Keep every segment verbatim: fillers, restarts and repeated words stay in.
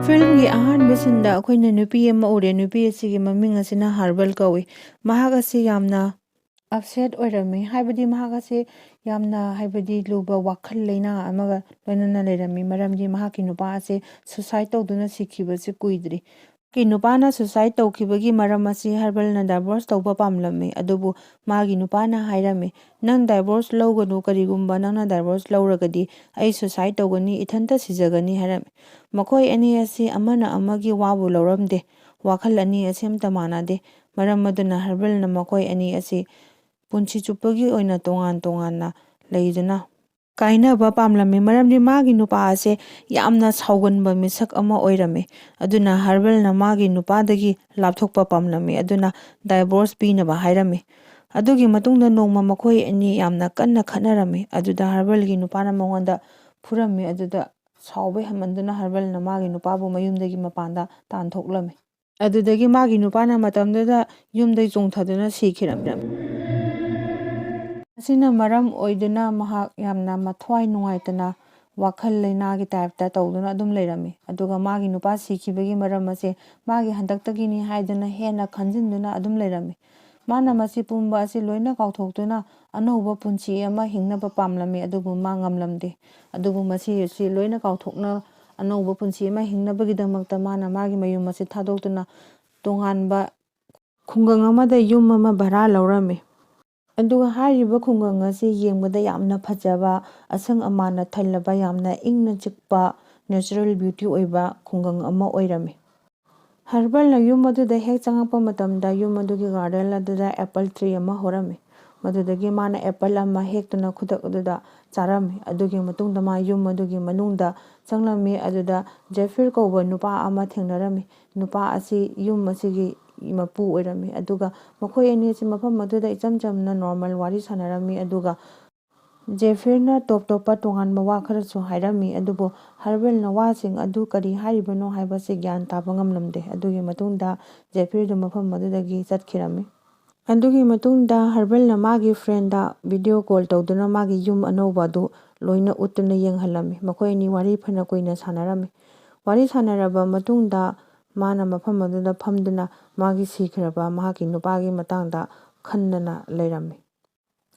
ꯐꯤꯜꯝꯒꯤ ꯑꯍꯥꯟꯕ ꯁꯤꯟꯗ ꯑꯩꯈꯣꯏꯅ ꯅꯨꯄꯤ ꯑꯃ ꯎꯔꯦ꯫ ꯅꯨꯄꯤ ꯑꯁꯤꯒꯤ ꯃꯃꯤꯡ ꯑꯁꯤꯅ ꯍꯥꯔꯕꯜ ꯀꯧꯏ꯫ ꯃꯍꯥꯛ ꯑꯁꯤ ꯌꯥꯝꯅ ꯑꯞꯁꯦꯠ ꯑꯣꯏꯔꯝꯃꯤ, ꯍꯥꯏꯕꯗꯤ ꯃꯍꯥꯛ ꯑꯁꯤ ꯌꯥꯝꯅ, ꯍꯥꯏꯕꯗꯤ, ꯂꯨꯕ ꯋꯥꯈꯜ ꯂꯩꯅꯥ ꯑꯃꯒ ꯂꯣꯏꯅꯅ ꯂꯩꯔꯝꯃꯤ, ꯃꯔꯝꯗꯤ ꯃꯍꯥꯛꯀꯤ ꯅꯨꯄꯥ ꯑꯁꯤ ꯁꯨꯁꯥꯏꯠ ꯇꯧꯗꯨꯅ ꯁꯤꯈꯤꯕꯁꯤ ꯀꯨꯏꯗ꯭ꯔꯤ꯫ ꯃꯍꯥꯛꯀꯤ ꯅꯨꯄꯥꯅ ꯁꯨꯁꯥꯏꯠ ꯇꯧꯈꯤꯕꯒꯤ ꯃꯔꯝ ꯑꯁꯤ ꯍꯔꯕꯜꯅ ꯗꯥꯏꯚꯣꯔꯁ ꯇꯧꯕ ꯄꯥꯝꯂꯝꯃꯤ, ꯑꯗꯨꯕꯨ ꯃꯥꯒꯤ ꯅꯨꯄꯥꯅ ꯍꯥꯏꯔꯝꯃꯤ, "ꯅꯪ ꯗꯥꯏꯚꯣꯔꯁ ꯂꯧꯒꯅꯨ, ꯀꯔꯤꯒꯨꯝꯕ ꯅꯪꯅ ꯗꯥꯏꯚꯣꯔꯁ ꯂꯧꯔꯒꯗꯤ ꯑꯩ ꯁꯨꯁꯥꯏꯠ ꯇꯧꯒꯅꯤ, ꯏꯊꯟꯇ ꯁꯤꯖꯒꯅꯤ" ꯍꯥꯏꯔꯝꯃꯤ꯫ ꯃꯈꯣꯏ ꯑꯅꯤ ꯑꯁꯤ ꯑꯃꯅ ꯑꯃꯒꯤ ꯋꯥꯕꯨ ꯂꯧꯔꯝꯗꯦ꯫ ꯋꯥꯈꯜ ꯑꯅꯤ ꯑꯁꯤ ꯑꯃꯠꯇ ꯃꯥꯟꯅꯗꯦ꯫ ꯃꯔꯝ ꯑꯗꯨꯅ ꯍꯔꯕꯜꯅ ꯃꯈꯣꯏ ꯑꯅꯤ ꯑꯁꯤ ꯄꯨꯟꯁꯤ ꯆꯨꯞꯄꯒꯤ ꯑꯣꯏꯅ ꯇꯣꯉꯥꯟ ꯇꯣꯉꯥꯟꯅ ꯂꯩꯗꯨꯅ ꯀꯥꯏꯅꯕ ꯄꯥꯝꯂꯝꯃꯤ, ꯃꯔꯝꯗꯤ ꯃꯥꯒꯤ ꯅꯨꯄꯥ ꯑꯁꯦ ꯌꯥꯝꯅ ꯁꯥꯎꯒꯟꯕ ꯃꯤꯁꯛ ꯑꯃ ꯑꯣꯏꯔꯝꯃꯤ꯫ ꯑꯗꯨꯅ ꯍꯔꯕꯜꯅ ꯃꯥꯒꯤ ꯅꯨꯄꯥꯗꯒꯤ ꯂꯥꯞꯊꯣꯛꯄ ꯄꯥꯝꯂꯝꯃꯤ, ꯑꯗꯨꯅ ꯗꯥꯏꯚꯣꯔꯁ ꯄꯤꯅꯕ ꯍꯥꯏꯔꯝꯃꯤ꯫ ꯑꯗꯨꯒꯤ ꯃꯇꯨꯡꯗ ꯅꯣꯡꯃ ꯃꯈꯣꯏ ꯑꯅꯤ ꯌꯥꯝꯅ ꯀꯟꯅ ꯈꯠꯅꯔꯝꯃꯤ꯫ ꯑꯗꯨꯗ ꯍꯔꯕꯜꯒꯤ ꯅꯨꯄꯥꯅ ꯃꯉꯣꯟꯗ ꯐꯨꯔꯝꯃꯤ꯫ ꯑꯗꯨꯗ ꯁꯥꯎꯕ ꯍꯦꯟꯃꯟꯗꯨꯅ ꯍꯔꯕꯜꯅ ꯃꯥꯒꯤ ꯅꯨꯄꯥꯕꯨ ꯃꯌꯨꯝꯗꯒꯤ ꯃꯄꯥꯟꯗ ꯇꯥꯟꯊꯣꯛꯂꯝꯃꯤ꯫ ꯑꯗꯨꯗꯒꯤ ꯃꯥꯒꯤ ꯅꯨꯄꯥꯅ ꯃꯇꯝꯗꯨꯗ ꯌꯨꯝꯗꯒꯤ ꯆꯣꯡꯊꯗꯨꯅ ꯁꯤꯈꯤꯔꯝꯃꯤ꯫ ꯑꯁꯤꯅ ꯃꯔꯝ ꯑꯣꯏꯗꯨꯅ ꯃꯍꯥꯛ ꯌꯥꯝꯅ ꯃꯊ꯭ꯋꯥꯏ ꯅꯨꯡꯉꯥꯏꯇꯅ, ꯋꯥꯈꯜ ꯂꯩꯅꯥꯒꯤ ꯇꯥꯏꯞꯇ ꯇꯧꯗꯨꯅ ꯑꯗꯨꯝ ꯂꯩꯔꯝꯃꯤ꯫ ꯑꯗꯨꯒ ꯃꯥꯒꯤ ꯅꯨꯄꯥ ꯁꯤꯈꯤꯕꯒꯤ ꯃꯔꯝ ꯑꯁꯦ ꯃꯥꯒꯤ ꯍꯟꯗꯛꯇꯒꯤꯅꯤ ꯍꯥꯏꯗꯨꯅ ꯍꯦꯟꯅ ꯈꯟꯖꯤꯟꯗꯨꯅ ꯑꯗꯨꯝ ꯂꯩꯔꯝꯃꯤ꯫ ꯃꯥꯅ ꯃꯁꯤ ꯄꯨꯝꯕ ꯑꯁꯤ ꯂꯣꯏꯅ ꯀꯥꯎꯊꯣꯛꯇꯨꯅ ꯑꯅꯧꯕ ꯄꯨꯟꯁꯤ ꯑꯃ ꯍꯤꯡꯅꯕ ꯄꯥꯝꯂꯝꯃꯤ, ꯑꯗꯨꯕꯨ ꯃꯥ ꯉꯝꯂꯝꯗꯦ꯫ ꯑꯗꯨꯕꯨ ꯃꯁꯤ ꯑꯁꯤ ꯂꯣꯏꯅ ꯀꯥꯎꯊꯣꯛꯅ ꯑꯅꯧꯕ ꯄꯨꯟꯁꯤ ꯑꯃ ꯍꯤꯡꯅꯕꯒꯤꯗꯃꯛꯇ ꯃꯥꯅ ꯃꯥꯒꯤ ꯃꯌꯨꯝ ꯑꯁꯤ ꯊꯥꯗꯣꯛꯇꯨꯅ ꯇꯣꯉꯥꯟꯕ ꯈꯨꯡꯒꯪ ꯑꯃꯗ ꯌꯨꯝ ꯑꯃ ꯚꯔꯥ ꯂꯧꯔꯝꯃꯤ꯫ ꯑꯗꯨꯒ ꯍꯥꯏꯔꯤꯕ ꯈꯨꯡꯒꯪ ꯑꯁꯤ ꯌꯦꯡꯕꯗ ꯌꯥꯝꯅ ꯐꯖꯕ, ꯑꯁꯪ ꯑꯃꯥꯟꯅ ꯊꯜꯂꯕ, ꯌꯥꯝꯅ ꯏꯪꯅ ꯆꯤꯛꯄ, ꯅꯦꯆꯔꯦꯜ ꯕ꯭ꯌꯨꯇꯤ ꯑꯣꯏꯕ ꯈꯨꯡꯒꯪ ꯑꯃ ꯑꯣꯏꯔꯝꯃꯤ꯫ ꯍꯔꯕꯜꯅ ꯌꯨꯝ ꯑꯗꯨꯗ ꯍꯦꯛ ꯆꯪꯉꯛꯄ ꯃꯇꯝꯗ ꯌꯨꯝ ꯑꯗꯨꯒꯤ ꯒꯥꯔꯗꯦꯟ ꯑꯗꯨꯗ ꯑꯦꯄꯜ ꯇ꯭ꯔꯤ ꯑꯃ ꯍꯧꯔꯝꯃꯤ꯫ ꯃꯗꯨꯗꯒꯤ ꯃꯥꯅ ꯑꯦꯄꯜ ꯑꯃ ꯍꯦꯛꯇꯨꯅ ꯈꯨꯗꯛ ꯑꯗꯨꯗ ꯆꯥꯔꯝꯃꯤ꯫ ꯑꯗꯨꯒꯤ ꯃꯇꯨꯡꯗ ꯃꯥ ꯌꯨꯝ ꯑꯗꯨꯒꯤ ꯃꯅꯨꯡꯗ ꯆꯪꯂꯝꯃꯤ꯫ ꯑꯗꯨꯗ ꯖꯦꯐꯤꯔ ꯀꯧꯕ ꯅꯨꯄꯥ ꯑꯃ ꯊꯦꯡꯅꯔꯝꯃꯤ꯫ ꯅꯨꯄꯥ ꯑꯁꯤ ꯌꯨꯝ ꯑꯁꯤꯒꯤ ꯃꯄꯨ ꯑꯣꯏꯔꯝꯃꯤ꯫ ꯑꯗꯨꯒ ꯃꯈꯣꯏ ꯑꯅꯤ ꯑꯁꯤ ꯃꯐꯝ ꯑꯗꯨꯗ ꯏꯆꯝ ꯆꯝꯅ ꯅꯣꯔꯃꯦꯜ ꯋꯥꯔꯤ ꯁꯥꯟꯅꯔꯝꯃꯤ꯫ ꯑꯗꯨꯒ ꯖꯦꯐꯤꯔꯅ ꯇꯣꯞ ꯇꯣꯞꯄ ꯇꯣꯉꯥꯟꯕ ꯋꯥ ꯈꯔꯁꯨ ꯍꯥꯏꯔꯝꯃꯤ, ꯑꯗꯨꯕꯨ ꯍꯔꯕꯜꯅ ꯋꯥꯁꯤꯡ ꯑꯗꯨ ꯀꯔꯤ ꯍꯥꯏꯔꯤꯕꯅꯣ ꯍꯥꯏꯕꯁꯤ ꯒ꯭ꯌꯥꯟ ꯇꯥꯕ ꯉꯝꯂꯝꯗꯦ꯫ ꯑꯗꯨꯒꯤ ꯃꯇꯨꯡꯗ ꯖꯦꯐꯤꯔꯗꯨ ꯃꯐꯝ ꯑꯗꯨꯗꯒꯤ ꯆꯠꯈꯤꯔꯝꯃꯤ꯫ ꯑꯗꯨꯒꯤ ꯃꯇꯨꯡꯗ ꯍꯔꯕꯜꯅ ꯃꯥꯒꯤ ꯐ꯭ꯔꯦꯟꯗ ꯚꯤꯗꯤꯑꯣ ꯀꯣꯜ ꯇꯧꯗꯨꯅ ꯃꯥꯒꯤ ꯌꯨꯝ ꯑꯅꯧꯕ ꯑꯗꯨ ꯂꯣꯏꯅ ꯎꯠꯇꯨꯅ ꯌꯦꯡꯍꯜꯂꯝꯃꯤ꯫ ꯃꯈꯣꯏ ꯑꯅꯤ ꯋꯥꯔꯤ ꯐꯅ ꯀꯨꯏꯅ ꯁꯥꯟꯅꯔꯝꯃꯤ꯫ ꯋꯥꯔꯤ ꯁꯥꯟꯅꯔꯕ ꯃꯇꯨꯡꯗ ꯃꯥꯅ ꯃꯐꯝ ꯑꯗꯨꯗ ꯐꯝꯗꯨꯅ ꯃꯥꯒꯤ ꯁꯤꯈ꯭ꯔꯕ ꯃꯍꯥꯛꯀꯤ ꯅꯨꯄꯥꯒꯤ ꯃꯇꯥꯡꯗ ꯈꯟꯗꯅ ꯂꯩꯔꯝꯃꯤ꯫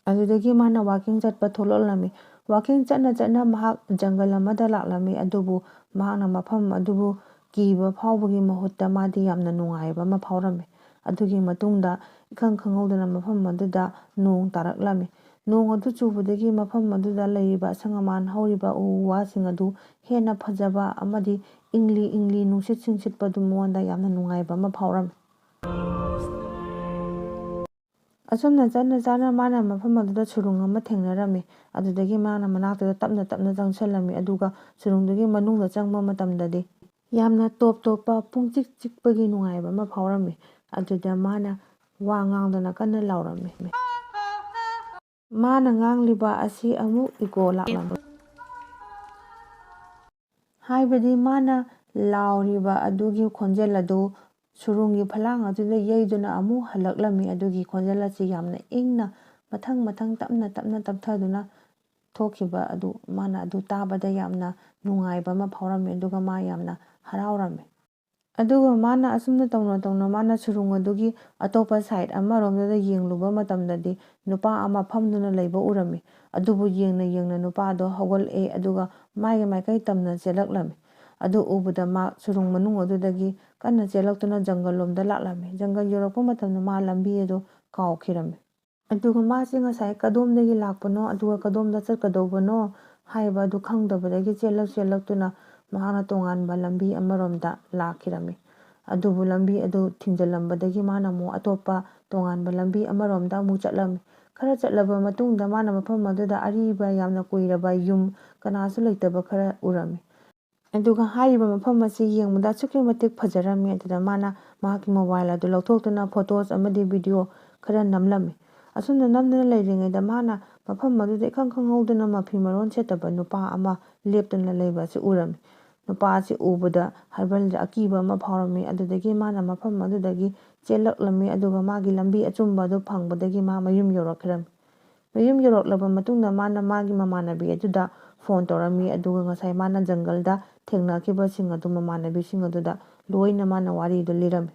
ꯑꯗꯨꯗꯒꯤ ꯃꯥꯅ ꯋꯥꯀꯤꯡ ꯆꯠꯄ ꯊꯣꯛꯂꯛꯂꯝꯃꯤ꯫ ꯋꯥꯀꯤꯡ ꯆꯠꯅ ꯆꯠꯅ ꯃꯍꯥꯛ ꯖꯪꯒꯜ ꯑꯃꯗ ꯂꯥꯛꯂꯝꯃꯤ, ꯑꯗꯨꯕꯨ ꯃꯍꯥꯛꯅ ꯃꯐꯝ ꯑꯗꯨꯕꯨ ꯀꯤꯕ ꯐꯥꯎꯕꯒꯤ ꯃꯍꯨꯠꯇ ꯃꯥꯗꯤ ꯌꯥꯝꯅ ꯅꯨꯡꯉꯥꯏꯕ ꯑꯃ ꯐꯥꯎꯔꯝꯃꯤ꯫ ꯑꯗꯨꯒꯤ ꯃꯇꯨꯡꯗ ꯏꯈꯪ ꯈꯪꯍꯧꯗꯅ ꯃꯐꯝ ꯑꯗꯨꯗ ꯅꯣꯡ ꯇꯥꯔꯛꯂꯝꯃꯤ꯫ ꯅꯣꯡ ꯑꯗꯨ ꯆꯨꯕꯗꯒꯤ ꯃꯐꯝ ꯑꯗꯨꯗ ꯂꯩꯔꯤꯕ ꯑꯁꯪ ꯑꯃꯥꯟ ꯍꯧꯔꯤꯕ ꯎ ꯋꯥꯁꯤꯡ ꯑꯗꯨ ꯍꯦꯟꯅ ꯐꯖꯕ ꯑꯃꯗꯤ ꯏꯪꯂꯤ ꯏꯪꯂꯤ ꯅꯨꯡꯁꯤꯠꯁꯤꯡ ꯁꯤꯠꯄꯗꯨ ꯃꯉꯣꯟꯗ ꯌꯥꯝꯅ ꯅꯨꯡꯉꯥꯏꯕ ꯑꯃ ꯐꯥꯎꯔꯝꯃꯤ꯫ ꯑꯁꯨꯝꯅ ꯆꯠꯅ ꯆꯠꯅ ꯃꯥꯅ ꯃꯐꯝ ꯑꯗꯨꯗ ꯁꯨꯔꯨꯡ ꯑꯃ ꯊꯦꯡꯅꯔꯝꯃꯤ꯫ ꯑꯗꯨꯗꯒꯤ ꯃꯥꯅ ꯃꯅꯥꯛꯇꯨꯗ ꯇꯞꯅ ꯇꯞꯅ ꯆꯪꯁꯤꯜꯂꯝꯃꯤ, ꯑꯗꯨꯒ ꯁꯨꯔꯨꯡꯗꯨꯒꯤ ꯃꯅꯨꯡꯗ ꯆꯪꯕ ꯃꯇꯝꯗꯗꯤ ꯌꯥꯝꯅ ꯇꯣꯞ ꯇꯣꯞꯄ ꯄꯨꯡꯆꯤꯛ ꯆꯤꯛꯄꯒꯤ ꯅꯨꯡꯉꯥꯏꯕ ꯑꯃ ꯐꯥꯎꯔꯝꯃꯤ꯫ ꯑꯗꯨꯗ ꯃꯥꯅ ꯋꯥ ꯉꯥꯡꯗꯅ ꯀꯟꯅ ꯂꯥꯎꯔꯝꯃꯤ꯫ ꯃꯥꯅ ꯉꯥꯡꯂꯤꯕ ꯑꯁꯤ ꯑꯃꯨꯛ ꯏꯀꯣ ꯂꯥꯛꯂꯝꯃꯤ꯫ ꯍꯥꯏꯕꯗꯤ ꯃꯥꯅ ꯂꯥꯎꯔꯤꯕ ꯑꯗꯨꯒꯤ ꯈꯣꯟꯖꯦꯜ ꯑꯗꯨ ꯁꯨꯔꯨꯡꯒꯤ ꯐꯂꯥꯡ ꯑꯗꯨꯗ ꯌꯩꯗꯨꯅ ꯑꯃꯨꯛ ꯍꯜꯂꯛꯂꯝꯃꯤ꯫ ꯑꯗꯨꯒꯤ ꯈꯣꯟꯖꯦꯜ ꯑꯁꯤ ꯌꯥꯝꯅ ꯏꯪꯅ ꯃꯊꯪ ꯃꯊꯪ ꯇꯞꯅ ꯇꯞꯅ ꯇꯞꯊꯗꯨꯅ ꯊꯣꯛꯈꯤꯕ ꯑꯗꯨ ꯃꯥꯅ ꯑꯗꯨ ꯇꯥꯕꯗ ꯌꯥꯝꯅ ꯅꯨꯡꯉꯥꯏꯕ ꯑꯃ ꯐꯥꯎꯔꯝꯃꯤ, ꯑꯗꯨꯒ ꯃꯥ ꯌꯥꯝꯅ ꯍꯔꯥꯎꯔꯝꯃꯤ꯫ ꯑꯗꯨꯒ ꯃꯥꯅ ꯑꯁꯨꯝꯅ ꯇꯧꯅ ꯇꯧꯅ ꯃꯥꯅ ꯁꯨꯔꯨꯡ ꯑꯗꯨꯒꯤ ꯑꯇꯣꯞꯄ ꯁꯥꯏꯠ ꯑꯃꯔꯣꯝꯗꯨꯗ ꯌꯦꯡꯂꯨꯕ ꯃꯇꯝꯗꯗꯤ ꯅꯨꯄꯥ ꯑꯃ ꯐꯝꯗꯨꯅ ꯂꯩꯕ ꯎꯔꯝꯃꯤ꯫ ꯑꯗꯨꯕꯨ ꯌꯦꯡꯅ ꯌꯦꯡꯅ ꯅꯨꯄꯥꯗꯣ ꯍꯧꯒꯠꯂꯛꯑꯦ, ꯑꯗꯨꯒ ꯃꯥꯒꯤ ꯃꯥꯏꯀꯩ ꯇꯝꯅ ꯆꯦꯜꯂꯛꯂꯝꯃꯤ꯫ ꯑꯗꯨ ꯎꯕꯗ ꯃꯥ ꯁꯨꯔꯨꯡ ꯃꯅꯨꯡ ꯑꯗꯨꯗꯒꯤ ꯀꯟꯅ ꯆꯦꯜꯂꯛꯇꯨꯅ ꯖꯪꯒꯜ ꯂꯣꯝꯗ ꯂꯥꯛꯂꯝꯃꯤ꯫ ꯖꯪꯒꯜ ꯌꯧꯔꯛꯄ ꯃꯇꯝꯗ ꯃꯥ ꯂꯝꯕꯤ ꯑꯗꯨ ꯀꯥꯎꯈꯤꯔꯝꯃꯤ꯫ ꯑꯗꯨꯒ ꯃꯥꯁꯤ ꯉꯁꯥꯏ ꯀꯗꯣꯝꯗꯒꯤ ꯂꯥꯛꯄꯅꯣ, ꯑꯗꯨꯒ ꯀꯗꯣꯝꯗ ꯆꯠꯀꯗꯧꯕꯅꯣ ꯍꯥꯏꯕ ꯑꯗꯨ ꯈꯪꯗꯕꯗꯒꯤ ꯆꯦꯜꯂꯛ ꯆꯦꯜꯂꯛꯇꯨꯅ ꯃꯍꯥꯛꯅ ꯇꯣꯉꯥꯟꯕ ꯂꯝꯕꯤ ꯑꯃꯔꯣꯝꯗ ꯂꯥꯛꯈꯤꯔꯝꯃꯤ꯫ ꯑꯗꯨꯕꯨ ꯂꯝꯕꯤ ꯑꯗꯨ ꯊꯤꯡꯖꯤꯜꯂꯝꯕꯗꯒꯤ ꯃꯥꯅ ꯑꯃꯨꯛ ꯑꯇꯣꯞꯄ ꯇꯣꯉꯥꯟꯕ ꯂꯝꯕꯤ ꯑꯃꯔꯣꯝꯗ ꯑꯃꯨꯛ ꯆꯠꯂꯝꯃꯤ꯫ ꯈꯔ ꯆꯠꯂꯕ ꯃꯇꯨꯡꯗ ꯃꯥꯅ ꯃꯐꯝ ꯑꯗꯨꯗ ꯑꯔꯤꯕ ꯌꯥꯝꯅ ꯀꯨꯏꯔꯕ ꯌꯨꯝ ꯀꯅꯥꯁꯨ ꯂꯩꯇꯕ ꯈꯔ ꯎꯔꯝꯃꯤ꯫ ꯑꯗꯨꯒ ꯍꯥꯏꯔꯤꯕ ꯃꯐꯝ ꯑꯁꯤ ꯌꯦꯡꯕꯗ ꯑꯁꯨꯛꯀꯤ ꯃꯇꯤꯛ ꯐꯖꯔꯝꯃꯤ꯫ ꯑꯗꯨꯗ ꯃꯥꯅ ꯃꯍꯥꯛꯀꯤ ꯃꯣꯕꯥꯏꯜ ꯑꯗꯨ ꯂꯧꯊꯣꯛꯇꯨꯅ ꯐꯣꯇꯣꯁ ꯑꯃꯗꯤ ꯚꯤꯗꯤꯑꯣ ꯈꯔ ꯅꯝꯂꯝꯃꯤ꯫ ꯑꯁꯨꯝꯅ ꯅꯝꯗꯨꯅ ꯂꯩꯔꯤꯉꯩꯗ ꯃꯥꯅ ꯃꯐꯝ ꯑꯗꯨꯗ ꯏꯈꯪ ꯈꯪꯍꯧꯗꯅ ꯃꯐꯤ ꯃꯔꯣꯟ ꯁꯦꯠꯇꯕ ꯅꯨꯄꯥ ꯑꯃ ꯂꯦꯞꯇꯨꯅ ꯂꯩꯕ ꯑꯁꯤ ꯎꯔꯝꯃꯤ꯫ ꯅꯨꯄꯥ ꯑꯁꯤ ꯎꯕꯗ ꯍꯥꯏꯕꯜꯗ ꯑꯀꯤꯕ ꯑꯃ ꯐꯥꯎꯔꯝꯃꯤ꯫ ꯑꯗꯨꯗꯒꯤ ꯃꯥꯅ ꯃꯐꯝ ꯑꯗꯨꯗꯒꯤ ꯆꯦꯜꯂꯛꯂꯝꯃꯤ, ꯑꯗꯨꯒ ꯃꯥꯒꯤ ꯂꯝꯕꯤ ꯑꯆꯨꯝꯕ ꯑꯗꯨ ꯐꯪꯕꯗꯒꯤ ꯃꯥ ꯃꯌꯨꯝ ꯌꯧꯔꯛꯈꯤꯔꯝꯃꯤ꯫ ꯃꯌꯨꯝ ꯌꯧꯔꯛꯂꯕ ꯃꯇꯨꯡꯗ ꯃꯥꯅ ꯃꯥꯒꯤ ꯃꯃꯥꯟꯅꯕꯤ ꯑꯗꯨꯗ ꯐꯣꯟ ꯇꯧꯔꯝꯃꯤ꯫ ꯑꯗꯨꯒ ꯉꯁꯥꯏ ꯃꯥꯅ ꯖꯪꯒꯜꯗ ꯊꯦꯡꯅꯈꯤꯕꯁꯤꯡ ꯑꯗꯨ ꯃꯃꯥꯟꯅꯕꯤꯁꯤꯡ ꯑꯗꯨꯗ ꯂꯣꯏꯅ ꯃꯥꯅ ꯋꯥꯔꯤꯗꯨ ꯂꯤꯔꯝꯃꯤ꯫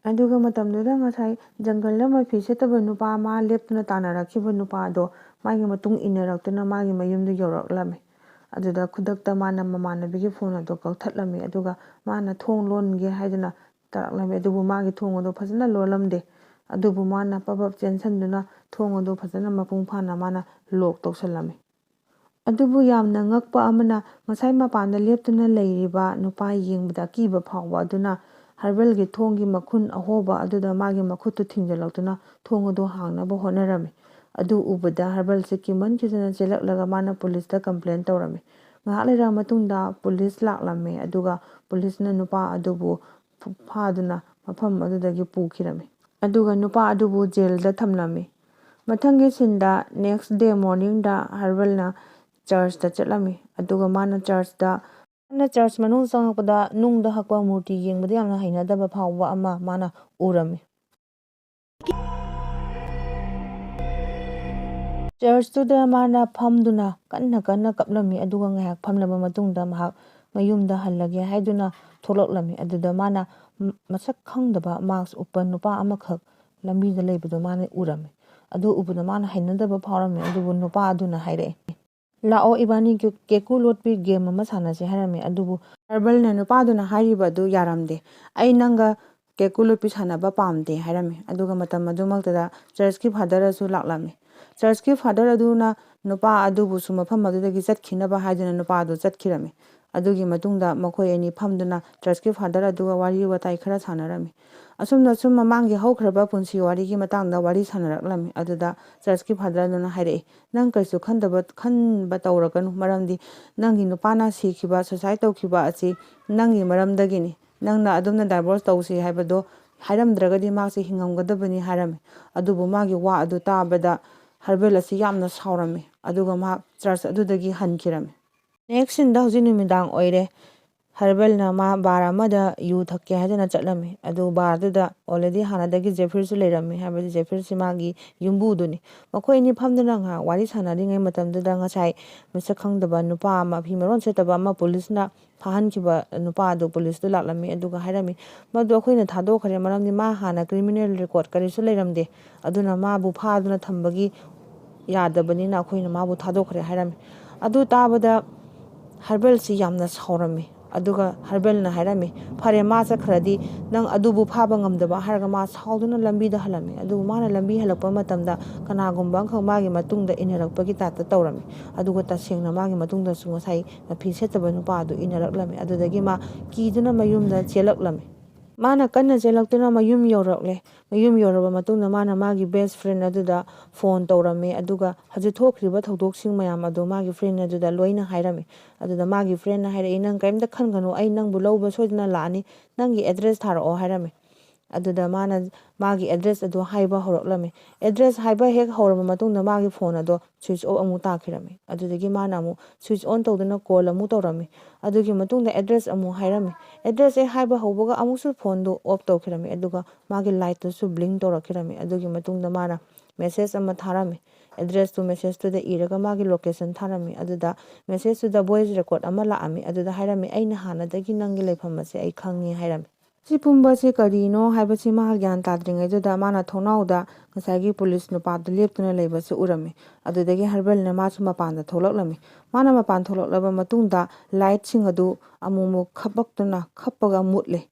ꯑꯗꯨꯒ ꯃꯇꯝꯗꯨꯗ ꯉꯁꯥꯏ ꯖꯪꯒꯜꯗ ꯃꯐꯤ ꯁꯦꯠꯇꯕ ꯅꯨꯄꯥ ꯑꯃ ꯂꯦꯞꯇꯨꯅ ꯇꯥꯟꯅꯔꯛꯈꯤꯕ ꯅꯨꯄꯥꯗꯣ ꯃꯥꯒꯤ ꯃꯇꯨꯡ ꯏꯟꯅꯔꯛꯇꯨꯅ ꯃꯥꯒꯤ ꯃꯌꯨꯝꯗ ꯌꯧꯔꯛꯂꯝꯃꯤ꯫ ꯑꯗꯨꯗ ꯈꯨꯗꯛꯇ ꯃꯥꯅ ꯃꯃꯥꯟꯅꯕꯤꯒꯤ ꯐꯣꯟ ꯑꯗꯨ ꯀꯛꯊꯠꯂꯝꯃꯤ꯫ ꯑꯗꯨꯒ ꯃꯥꯅ ꯊꯣꯡ ꯂꯣꯟꯒꯦ ꯍꯥꯏꯗꯨꯅ ꯇꯥꯔꯛꯂꯝꯃꯤ꯫ ꯑꯗꯨꯕꯨ ꯃꯥꯒꯤ ꯊꯣꯡ ꯑꯗꯨ ꯐꯖꯅ ꯂꯣꯜꯂꯝꯗꯦ꯫ ꯑꯗꯨꯕꯨ ꯃꯥꯅ ꯄꯕꯞ ꯆꯦꯟꯁꯤꯟꯗꯨꯅ ꯊꯣꯡ ꯑꯗꯨ ꯐꯖꯅ ꯃꯄꯨꯡ ꯐꯥꯅ ꯃꯥꯅ ꯂꯣꯛ ꯇꯧꯁꯜꯂꯝꯃꯤ꯫ ꯑꯗꯨꯕꯨ ꯌꯥꯝꯅ ꯉꯛꯄ ꯑꯃꯅ, ꯉꯁꯥꯏ ꯃꯄꯥꯟꯗ ꯂꯦꯞꯇꯨꯅ ꯂꯩꯔꯤꯕ ꯅꯨꯄꯥ ꯌꯦꯡꯕꯗ ꯑꯀꯤꯕ ꯐꯥꯎꯕ ꯑꯗꯨꯅ ꯍꯔꯕꯦꯜꯒꯤ ꯊꯣꯡꯒꯤ ꯃꯈꯨꯟ ꯑꯍꯣꯕ ꯑꯗꯨꯗ ꯃꯥꯒꯤ ꯃꯈꯨꯠꯇꯨ ꯊꯤꯡꯖꯤꯜꯂꯛꯇꯨꯅ ꯊꯣꯡ ꯑꯗꯨ ꯍꯥꯡꯅꯕ ꯍꯣꯠꯅꯔꯝꯃꯤ꯫ ꯑꯗꯨ ꯎꯕꯗ ꯍꯔꯕꯦꯜꯁꯦ ꯀꯤꯃꯟꯈꯤꯗꯅ ꯆꯦꯜꯂꯛꯂꯒ ꯃꯥꯅ ꯄꯨꯂꯤꯁꯇ ꯀꯝꯄ꯭ꯂꯦꯟ ꯇꯧꯔꯝꯃꯤ꯫ ꯉꯥꯏꯍꯥꯛ ꯂꯩꯔꯕ ꯃꯇꯨꯡꯗ ꯄꯨꯂꯤꯁ ꯂꯥꯛꯂꯝꯃꯤ꯫ ꯑꯗꯨꯒ ꯄꯨꯂꯤꯁꯅ ꯅꯨꯄꯥ ꯑꯗꯨꯕꯨ ꯐꯥꯗꯨꯅ ꯃꯐꯝ ꯑꯗꯨꯗꯒꯤ ꯄꯨꯈꯤꯔꯝꯃꯤ꯫ ꯑꯗꯨꯒ ꯅꯨꯄꯥ ꯑꯗꯨꯕꯨ ꯖꯦꯜꯗ ꯊꯝꯂꯝꯃꯤ꯫ ꯃꯊꯪꯒꯤ ꯁꯤꯟꯗ, ꯅꯦꯛꯁ ꯗꯦ ꯃꯣꯔꯅꯤꯡꯗ ꯍꯔꯕꯦꯜꯅ ꯆꯔꯆꯇ ꯆꯠꯂꯝꯃꯤ꯫ ꯑꯗꯨꯒ ꯃꯥꯅ ꯆꯔꯆꯇ, ꯃꯥꯅ ꯆꯔꯆ ꯃꯅꯨꯡ ꯆꯪꯉꯛꯄꯗ ꯅꯨꯡꯗ ꯍꯛꯄ ꯃꯨꯔꯇꯤ ꯌꯦꯡꯕꯗ ꯌꯥꯝꯅ ꯍꯩꯅꯗꯕ ꯐꯥꯎꯕ ꯑꯃ ꯃꯥꯅ ꯎꯔꯝꯃꯤ꯫ ꯆꯔꯆꯇꯨꯗ ꯃꯥꯅ ꯐꯝꯗꯨꯅ ꯀꯟꯅ ꯀꯟꯅ ꯀꯞꯂꯝꯃꯤ꯫ ꯑꯗꯨꯒ ꯉꯥꯏꯍꯥꯛ ꯐꯝꯂꯕ ꯃꯇꯨꯡꯗ ꯃꯍꯥꯛ ꯃꯌꯨꯝꯗ ꯍꯜꯂꯒꯦ ꯍꯥꯏꯗꯨꯅ ꯊꯣꯛꯂꯛꯂꯝꯃꯤ꯫ ꯑꯗꯨꯗ ꯃꯥꯅ ꯃ-, ꯃꯁꯛ ꯈꯪꯗꯕ ꯃꯥꯛꯁ ꯎꯞꯄ ꯅꯨꯄꯥ ꯑꯃꯈꯛ ꯂꯝꯕꯤꯗ ꯂꯩꯕꯗꯣ ꯃꯥꯅ ꯎꯔꯝꯃꯤ꯫ ꯑꯗꯨ ꯎꯕꯗ ꯃꯥꯅ ꯍꯩꯅꯗꯕ ꯐꯥꯎꯔꯝꯃꯤ꯫ ꯑꯗꯨꯕꯨ ꯅꯨꯄꯥ ꯑꯗꯨꯅ ꯍꯥꯏꯔꯛꯑꯦ, "ꯂꯥꯛꯑꯣ, ꯏꯕꯥꯅꯤ ꯀꯦ-, ꯀꯦꯀꯨ ꯂꯣꯠꯄꯤ ꯒꯦꯝ ꯑꯃ ꯁꯥꯟꯅꯁꯦ" ꯍꯥꯏꯔꯝꯃꯤ꯫ ꯑꯗꯨꯕꯨ ꯍꯔꯕꯜꯅ ꯅꯨꯄꯥꯗꯨꯅ ꯍꯥꯏꯔꯤꯕ ꯑꯗꯨ ꯌꯥꯔꯝꯗꯦ꯫ "ꯑꯩ ꯅꯪꯒ ꯀꯦꯀꯨ ꯂꯣꯠꯄꯤ ꯁꯥꯟꯅꯕ ꯄꯥꯝꯗꯦ" ꯍꯥꯏꯔꯝꯃꯤ꯫ ꯑꯗꯨꯒ ꯃꯇꯝ ꯑꯗꯨꯃꯛꯇꯗ ꯆꯔꯆꯀꯤ ꯐꯥꯗꯔ ꯑꯗꯨ ꯂꯥꯛꯂꯝꯃꯤ꯫ ꯆꯔꯆꯀꯤ ꯐꯥꯗꯔ ꯑꯗꯨꯅ ꯅꯨꯄꯥ ꯑꯗꯨꯕꯨꯁꯨ ꯃꯐꯝ ꯑꯗꯨꯗꯒꯤ ꯆꯠꯈꯤꯅꯕ ꯍꯥꯏꯗꯨꯅ ꯅꯨꯄꯥ ꯑꯗꯨ ꯆꯠꯈꯤꯔꯝꯃꯤ꯫ ꯑꯗꯨꯒꯤ ꯃꯇꯨꯡꯗ ꯃꯈꯣꯏ ꯑꯅꯤ ꯐꯝꯗꯨꯅ ꯆꯔꯆꯀꯤ ꯐꯥꯗꯔ ꯑꯗꯨꯒ ꯋꯥꯔꯤ ꯋꯥꯇꯥꯏ ꯈꯔ ꯁꯥꯟꯅꯔꯝꯃꯤ꯫ ꯑꯁꯨꯝꯅ ꯁꯨꯝ ꯃꯃꯥꯡꯒꯤ ꯍꯧꯈ꯭ꯔꯕ ꯄꯨꯟꯁꯤ ꯋꯥꯔꯤꯒꯤ ꯃꯇꯥꯡꯗ ꯋꯥꯔꯤ ꯁꯥꯟꯅꯔꯛꯂꯝꯃꯤ꯫ ꯑꯗꯨꯗ ꯆꯔꯆꯀꯤ ꯐꯥꯗꯔ ꯑꯗꯨꯅ ꯍꯥꯏꯔꯛꯏ, "ꯅꯪ ꯀꯩꯁꯨ ꯈꯟꯗꯕ, ꯈꯟꯕ ꯇꯧꯔꯛꯀꯅꯨ, ꯃꯔꯝꯗꯤ ꯅꯪꯒꯤ ꯅꯨꯄꯥꯅ ꯁꯤꯈꯤꯕ, ꯁꯨꯁꯥꯏꯠ ꯇꯧꯈꯤꯕ ꯑꯁꯤ ꯅꯪꯒꯤ ꯃꯔꯝꯗꯒꯤꯅꯤ꯫ ꯅꯪꯅ ꯑꯗꯨꯝꯅ ꯗꯥꯏꯚꯣꯔꯁ ꯇꯧꯁꯤ ꯍꯥꯏꯕꯗꯣ ꯍꯥꯏꯔꯝꯗ꯭ꯔꯒꯗꯤ ꯃꯥꯁꯤ ꯍꯤꯡꯉꯝꯒꯗꯕꯅꯤ" ꯍꯥꯏꯔꯝꯃꯤ꯫ ꯑꯗꯨꯕꯨ ꯃꯥꯒꯤ ꯋꯥ ꯑꯗꯨ ꯇꯥꯕꯗ ꯍꯔꯕꯦꯜ ꯑꯁꯤ ꯌꯥꯝꯅ ꯁꯥꯎꯔꯝꯃꯤ꯫ ꯑꯗꯨꯒ ꯃꯍꯥꯛ ꯆꯔꯆ ꯑꯗꯨꯗꯒꯤ ꯍꯟꯈꯤꯔꯝꯃꯤ꯫ ꯅꯦꯛꯁ ꯁꯤꯟꯗ ꯍꯧꯖꯤꯛ ꯅꯨꯃꯤꯗꯥꯡ ꯑꯣꯏꯔꯦ꯫ ꯍꯔꯕꯦꯜꯅ ꯃꯥ ꯕꯥꯔ ꯑꯃꯗ ꯌꯨ ꯊꯛꯀꯦ ꯍꯥꯏꯗꯅ ꯆꯠꯂꯝꯃꯤ꯫ ꯑꯗꯨ ꯕꯥꯔꯗꯨꯗ already ꯍꯥꯟꯅꯗꯒꯤ ꯖꯦꯐꯤꯔꯁꯨ ꯂꯩꯔꯝꯃꯤ, ꯍꯥꯏꯕꯗꯤ ꯖꯦꯐꯤꯔꯁꯤ ꯃꯥꯒꯤ ꯌꯨꯝꯕꯨꯗꯨꯅꯤ꯫ ꯃꯈꯣꯏ ꯑꯅꯤ ꯐꯝꯗꯨꯅ ꯉꯥꯏꯍꯥꯛ ꯋꯥꯔꯤ ꯁꯥꯟꯅꯔꯤꯉꯩ ꯃꯇꯝꯗꯨꯗ ꯉꯁꯥꯏ ꯃꯁꯛ ꯈꯪꯗꯕ ꯅꯨꯄꯥ ꯑꯃ, ꯐꯤ ꯃꯔꯣꯟ ꯁꯦꯠꯇꯕ ꯑꯃ ꯄꯨꯂꯤꯁꯅ ꯐꯥꯍꯟꯈꯤꯕ ꯅꯨꯄꯥ ꯑꯗꯨ ꯄꯨꯂꯤꯁꯇꯨ ꯂꯥꯛꯂꯝꯃꯤ꯫ ꯑꯗꯨꯒ ꯍꯥꯏꯔꯝꯃꯤ, "ꯃꯗꯨ ꯑꯩꯈꯣꯏꯅ ꯊꯥꯗꯣꯛꯈ꯭ꯔꯦ, ꯃꯔꯝꯗꯤ ꯃꯥ ꯍꯥꯟꯅ criminal record ꯀꯔꯤꯁꯨ ꯂꯩꯔꯝꯗꯦ꯫ ꯑꯗꯨꯅ ꯃꯥꯕꯨ ꯐꯥꯗꯨꯅ ꯊꯝꯕꯒꯤ ꯌꯥꯗꯕꯅꯤꯅ ꯑꯩꯈꯣꯏꯅ ꯃꯥꯕꯨ ꯊꯥꯗꯣꯛꯈ꯭ꯔꯦ" ꯍꯥꯏꯔꯝꯃꯤ꯫ ꯑꯗꯨ ꯇꯥꯕꯗ ꯍꯔꯕꯦꯜꯁꯤ ꯌꯥꯝꯅ ꯁꯥꯎꯔꯝꯃꯤ꯫ ꯑꯗꯨꯒ ꯍꯔꯕꯦꯜꯅ ꯍꯥꯏꯔꯝꯃꯤ, "ꯐꯔꯦ, ꯃꯥ ꯆꯠꯈ꯭ꯔꯗꯤ ꯅꯪ ꯑꯗꯨꯕꯨ ꯐꯥꯕ ꯉꯝꯗꯕ" ꯍꯥꯏꯔꯒ ꯃꯥ ꯁꯥꯎꯗꯨꯅ ꯂꯝꯕꯤꯗ ꯍꯜꯂꯝꯃꯤ꯫ ꯑꯗꯨꯕꯨ ꯃꯥꯅ ꯂꯝꯕꯤ ꯍꯜꯂꯛꯄ ꯃꯇꯝꯗ ꯀꯅꯥꯒꯨꯝꯕ ꯑꯃꯈꯛ ꯃꯥꯒꯤ ꯃꯇꯨꯡꯗ ꯏꯟꯅꯔꯛꯄꯒꯤ ꯇꯥꯏꯞꯇ ꯇꯧꯔꯝꯃꯤ꯫ ꯑꯗꯨꯒ ꯇꯁꯦꯡꯅ ꯃꯥꯒꯤ ꯃꯇꯨꯡꯗꯁꯨ ꯉꯁꯥꯏ ꯃꯐꯤ ꯁꯦꯠꯇꯕ ꯅꯨꯄꯥ ꯑꯗꯨ ꯏꯟꯅꯔꯛꯂꯝꯃꯤ꯫ ꯑꯗꯨꯗꯒꯤ ꯃꯥ ꯀꯤꯗꯨꯅ ꯃꯌꯨꯝꯗ ꯆꯦꯜꯂꯛꯂꯝꯃꯤ꯫ ꯃꯥꯅ ꯀꯟꯅ ꯆꯦꯜꯂꯛꯇꯨꯅ ꯃꯌꯨꯝ ꯌꯧꯔꯛꯂꯦ꯫ ꯃꯌꯨꯝ ꯌꯧꯔꯕ ꯃꯇꯨꯡꯗ ꯃꯥꯅ ꯃꯥꯒꯤ best friend ꯑꯗꯨꯗ ꯐꯣꯟ ꯇꯧꯔꯝꯃꯤ, ꯑꯗꯨꯒ ꯍꯧꯖꯤꯛ ꯊꯣꯛꯈ꯭ꯔꯤꯕ ꯊꯧꯗꯣꯛꯁꯤꯡ ꯃꯌꯥꯝ ꯑꯗꯨ ꯃꯥꯒꯤ friend ꯑꯗꯨꯗ ꯂꯣꯏꯅ ꯍꯥꯏꯔꯝꯃꯤ꯫ ꯑꯗꯨꯗ ꯃꯥꯒꯤ friendꯅ ꯍꯥꯏꯔꯛꯏ, "ꯅꯪ ꯀꯔꯤꯝꯇ ꯈꯟꯒꯅꯨ, ꯑꯩ ꯅꯪꯕꯨ ꯂꯧꯕ ꯁꯣꯏꯗꯅ ꯂꯥꯛꯑꯅꯤ, ꯅꯪꯒꯤ address ꯊꯥꯔꯛꯑꯣ" ꯍꯥꯏꯔꯝꯃꯤ꯫ ꯑꯗꯨꯗ ꯃꯥꯅ ꯃꯥꯒꯤ address ꯑꯗꯨ ꯍꯥꯏꯕ ꯍꯧꯔꯛꯂꯝꯃꯤ꯫ Address ꯍꯥꯏꯕ ꯍꯦꯛ ꯍꯧꯔꯕ ꯃꯇꯨꯡꯗ ꯃꯥꯒꯤ ꯐꯣꯟ ꯑꯗꯣ switch off ꯑꯃꯨꯛ ꯇꯥꯈꯤꯔꯝꯃꯤ꯫ ꯑꯗꯨꯗꯒꯤ ꯃꯥꯅ ꯑꯃꯨꯛ switch on ꯇꯧꯗꯨꯅ call ꯑꯃꯨꯛ ꯇꯧꯔꯝꯃꯤ꯫ ꯑꯗꯨꯒꯤ ꯃꯇꯨꯡꯗ address ꯑꯃꯨꯛ ꯍꯥꯏꯔꯝꯃꯤ꯫ Address ꯍꯦꯛ ꯍꯥꯏꯕ ꯍꯧꯕꯒ ꯑꯃꯨꯛꯁꯨ ꯐꯣꯟꯗꯨ off ꯇꯧꯈꯤꯔꯝꯃꯤ, ꯑꯗꯨꯒ ꯃꯥꯒꯤ lightꯇꯨꯁꯨ blink ꯇꯧꯔꯛꯈꯤꯔꯝꯃꯤ꯫ ꯑꯗꯨꯒꯤ ꯃꯇꯨꯡꯗ ꯃꯥꯅ message ꯑꯃ ꯊꯥꯔꯝꯃꯤ꯫ Addressꯇꯨ messageꯇꯨꯗ ꯏꯔꯒ ꯃꯥꯒꯤ location ꯊꯥꯔꯝꯃꯤ꯫ ꯑꯗꯨꯗ messageꯇꯨꯗ voice record ꯑꯃ ꯂꯥꯛꯑꯝꯃꯤ꯫ ꯑꯗꯨꯗ ꯍꯥꯏꯔꯝꯃꯤ, "ꯑꯩꯅ ꯍꯥꯟꯅꯗꯒꯤ ꯅꯪꯒꯤ ꯂꯩꯐꯝ ꯑꯁꯦ ꯑꯩ ꯈꯪꯉꯤ" ꯍꯥꯏꯔꯝꯃꯤ꯫ ꯁꯤ ꯄꯨꯝꯕꯁꯤ ꯀꯔꯤꯅꯣ ꯍꯥꯏꯕꯁꯤ ꯃꯥ ꯒ꯭ꯌꯥꯟ ꯇꯥꯗ꯭ꯔꯤꯉꯩꯗꯨꯗ ꯃꯥꯅ ꯊꯣꯡꯅꯥꯎꯗ ꯉꯁꯥꯏꯒꯤ ꯄꯨꯂꯤꯁ ꯅꯨꯄꯥꯗꯨ ꯂꯦꯞꯇꯨꯅ ꯂꯩꯕꯁꯨ ꯎꯔꯝꯃꯤ꯫ ꯑꯗꯨꯗꯒꯤ ꯍꯔꯕꯦꯜꯅ ꯃꯥꯁꯨ ꯃꯄꯥꯟꯗ ꯊꯣꯛꯂꯛꯂꯝꯃꯤ꯫ ꯃꯥꯅ ꯃꯄꯥꯟ ꯊꯣꯛꯂꯛꯂꯕ ꯃꯇꯨꯡꯗ lightꯁꯤꯡ ꯑꯗꯨ ꯑꯃꯨꯛ ꯑꯃꯨꯛ ꯈꯞꯄꯛꯇꯨꯅ ꯈꯞꯄꯒ ꯃꯨꯠꯂꯦ꯫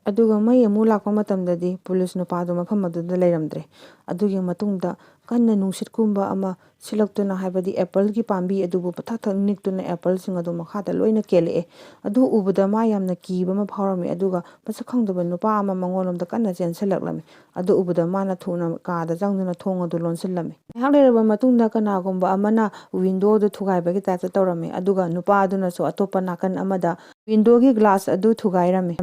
ꯑꯗꯨꯒ ꯃꯩ ꯑꯃꯨꯛ ꯂꯥꯛꯄ ꯃꯇꯝꯗꯗꯤ ꯄꯨꯂꯤꯁ ꯅꯨꯄꯥꯗꯨ ꯃꯐꯝ ꯑꯗꯨꯗ ꯂꯩꯔꯝꯗ꯭ꯔꯦ꯫ ꯑꯗꯨꯒꯤ ꯃꯇꯨꯡꯗ ꯀꯟꯅ ꯅꯨꯡꯁꯤꯠꯀꯨꯝꯕ ꯑꯃ ꯁꯤꯠꯂꯛꯇꯨꯅ, ꯍꯥꯏꯕꯗꯤ appleꯒꯤ ꯄꯥꯝꯕꯤ ꯑꯗꯨꯕꯨ ꯄꯊꯛ ꯊꯛ ꯅꯤꯛꯇꯨꯅ appleꯁꯤꯡ ꯑꯗꯨ ꯃꯈꯥꯗ ꯂꯣꯏꯅ ꯀꯦꯜꯂꯛꯑꯦ꯫ ꯑꯗꯨ ꯎꯕꯗ ꯃꯥ ꯌꯥꯝꯅ ꯀꯤꯕ ꯑꯃ ꯐꯥꯎꯔꯝꯃꯤ, ꯑꯗꯨꯒ ꯃꯁꯛ ꯈꯪꯗꯕ ꯅꯨꯄꯥ ꯑꯃ ꯃꯉꯣꯟꯂꯣꯝꯗ ꯀꯟꯅ ꯆꯦꯟꯁꯤꯜꯂꯛꯂꯝꯃꯤ꯫ ꯑꯗꯨ ꯎꯕꯗ ꯃꯥꯅ ꯊꯨꯅ ꯀꯥꯗ ꯆꯪꯗꯨꯅ ꯊꯣꯡ ꯑꯗꯨ ꯂꯣꯟꯁꯤꯜꯂꯝꯃꯤ꯫ ꯉꯥꯏꯍꯥꯛ ꯂꯩꯔꯕ ꯃꯇꯨꯡꯗ ꯀꯅꯥꯒꯨꯝꯕ ꯑꯃꯅ windowꯗꯨ ꯊꯨꯒꯥꯏꯕꯒꯤ typeꯇ ꯇꯧꯔꯝꯃꯤ, ꯑꯗꯨꯒ ꯅꯨꯄꯥ ꯑꯗꯨꯅꯁꯨ ꯑꯇꯣꯞꯄ ꯅꯥꯀꯟ ꯑꯃꯗ windowꯒꯤ glass ꯑꯗꯨ ꯊꯨꯒꯥꯏꯔꯝꯃꯤ꯫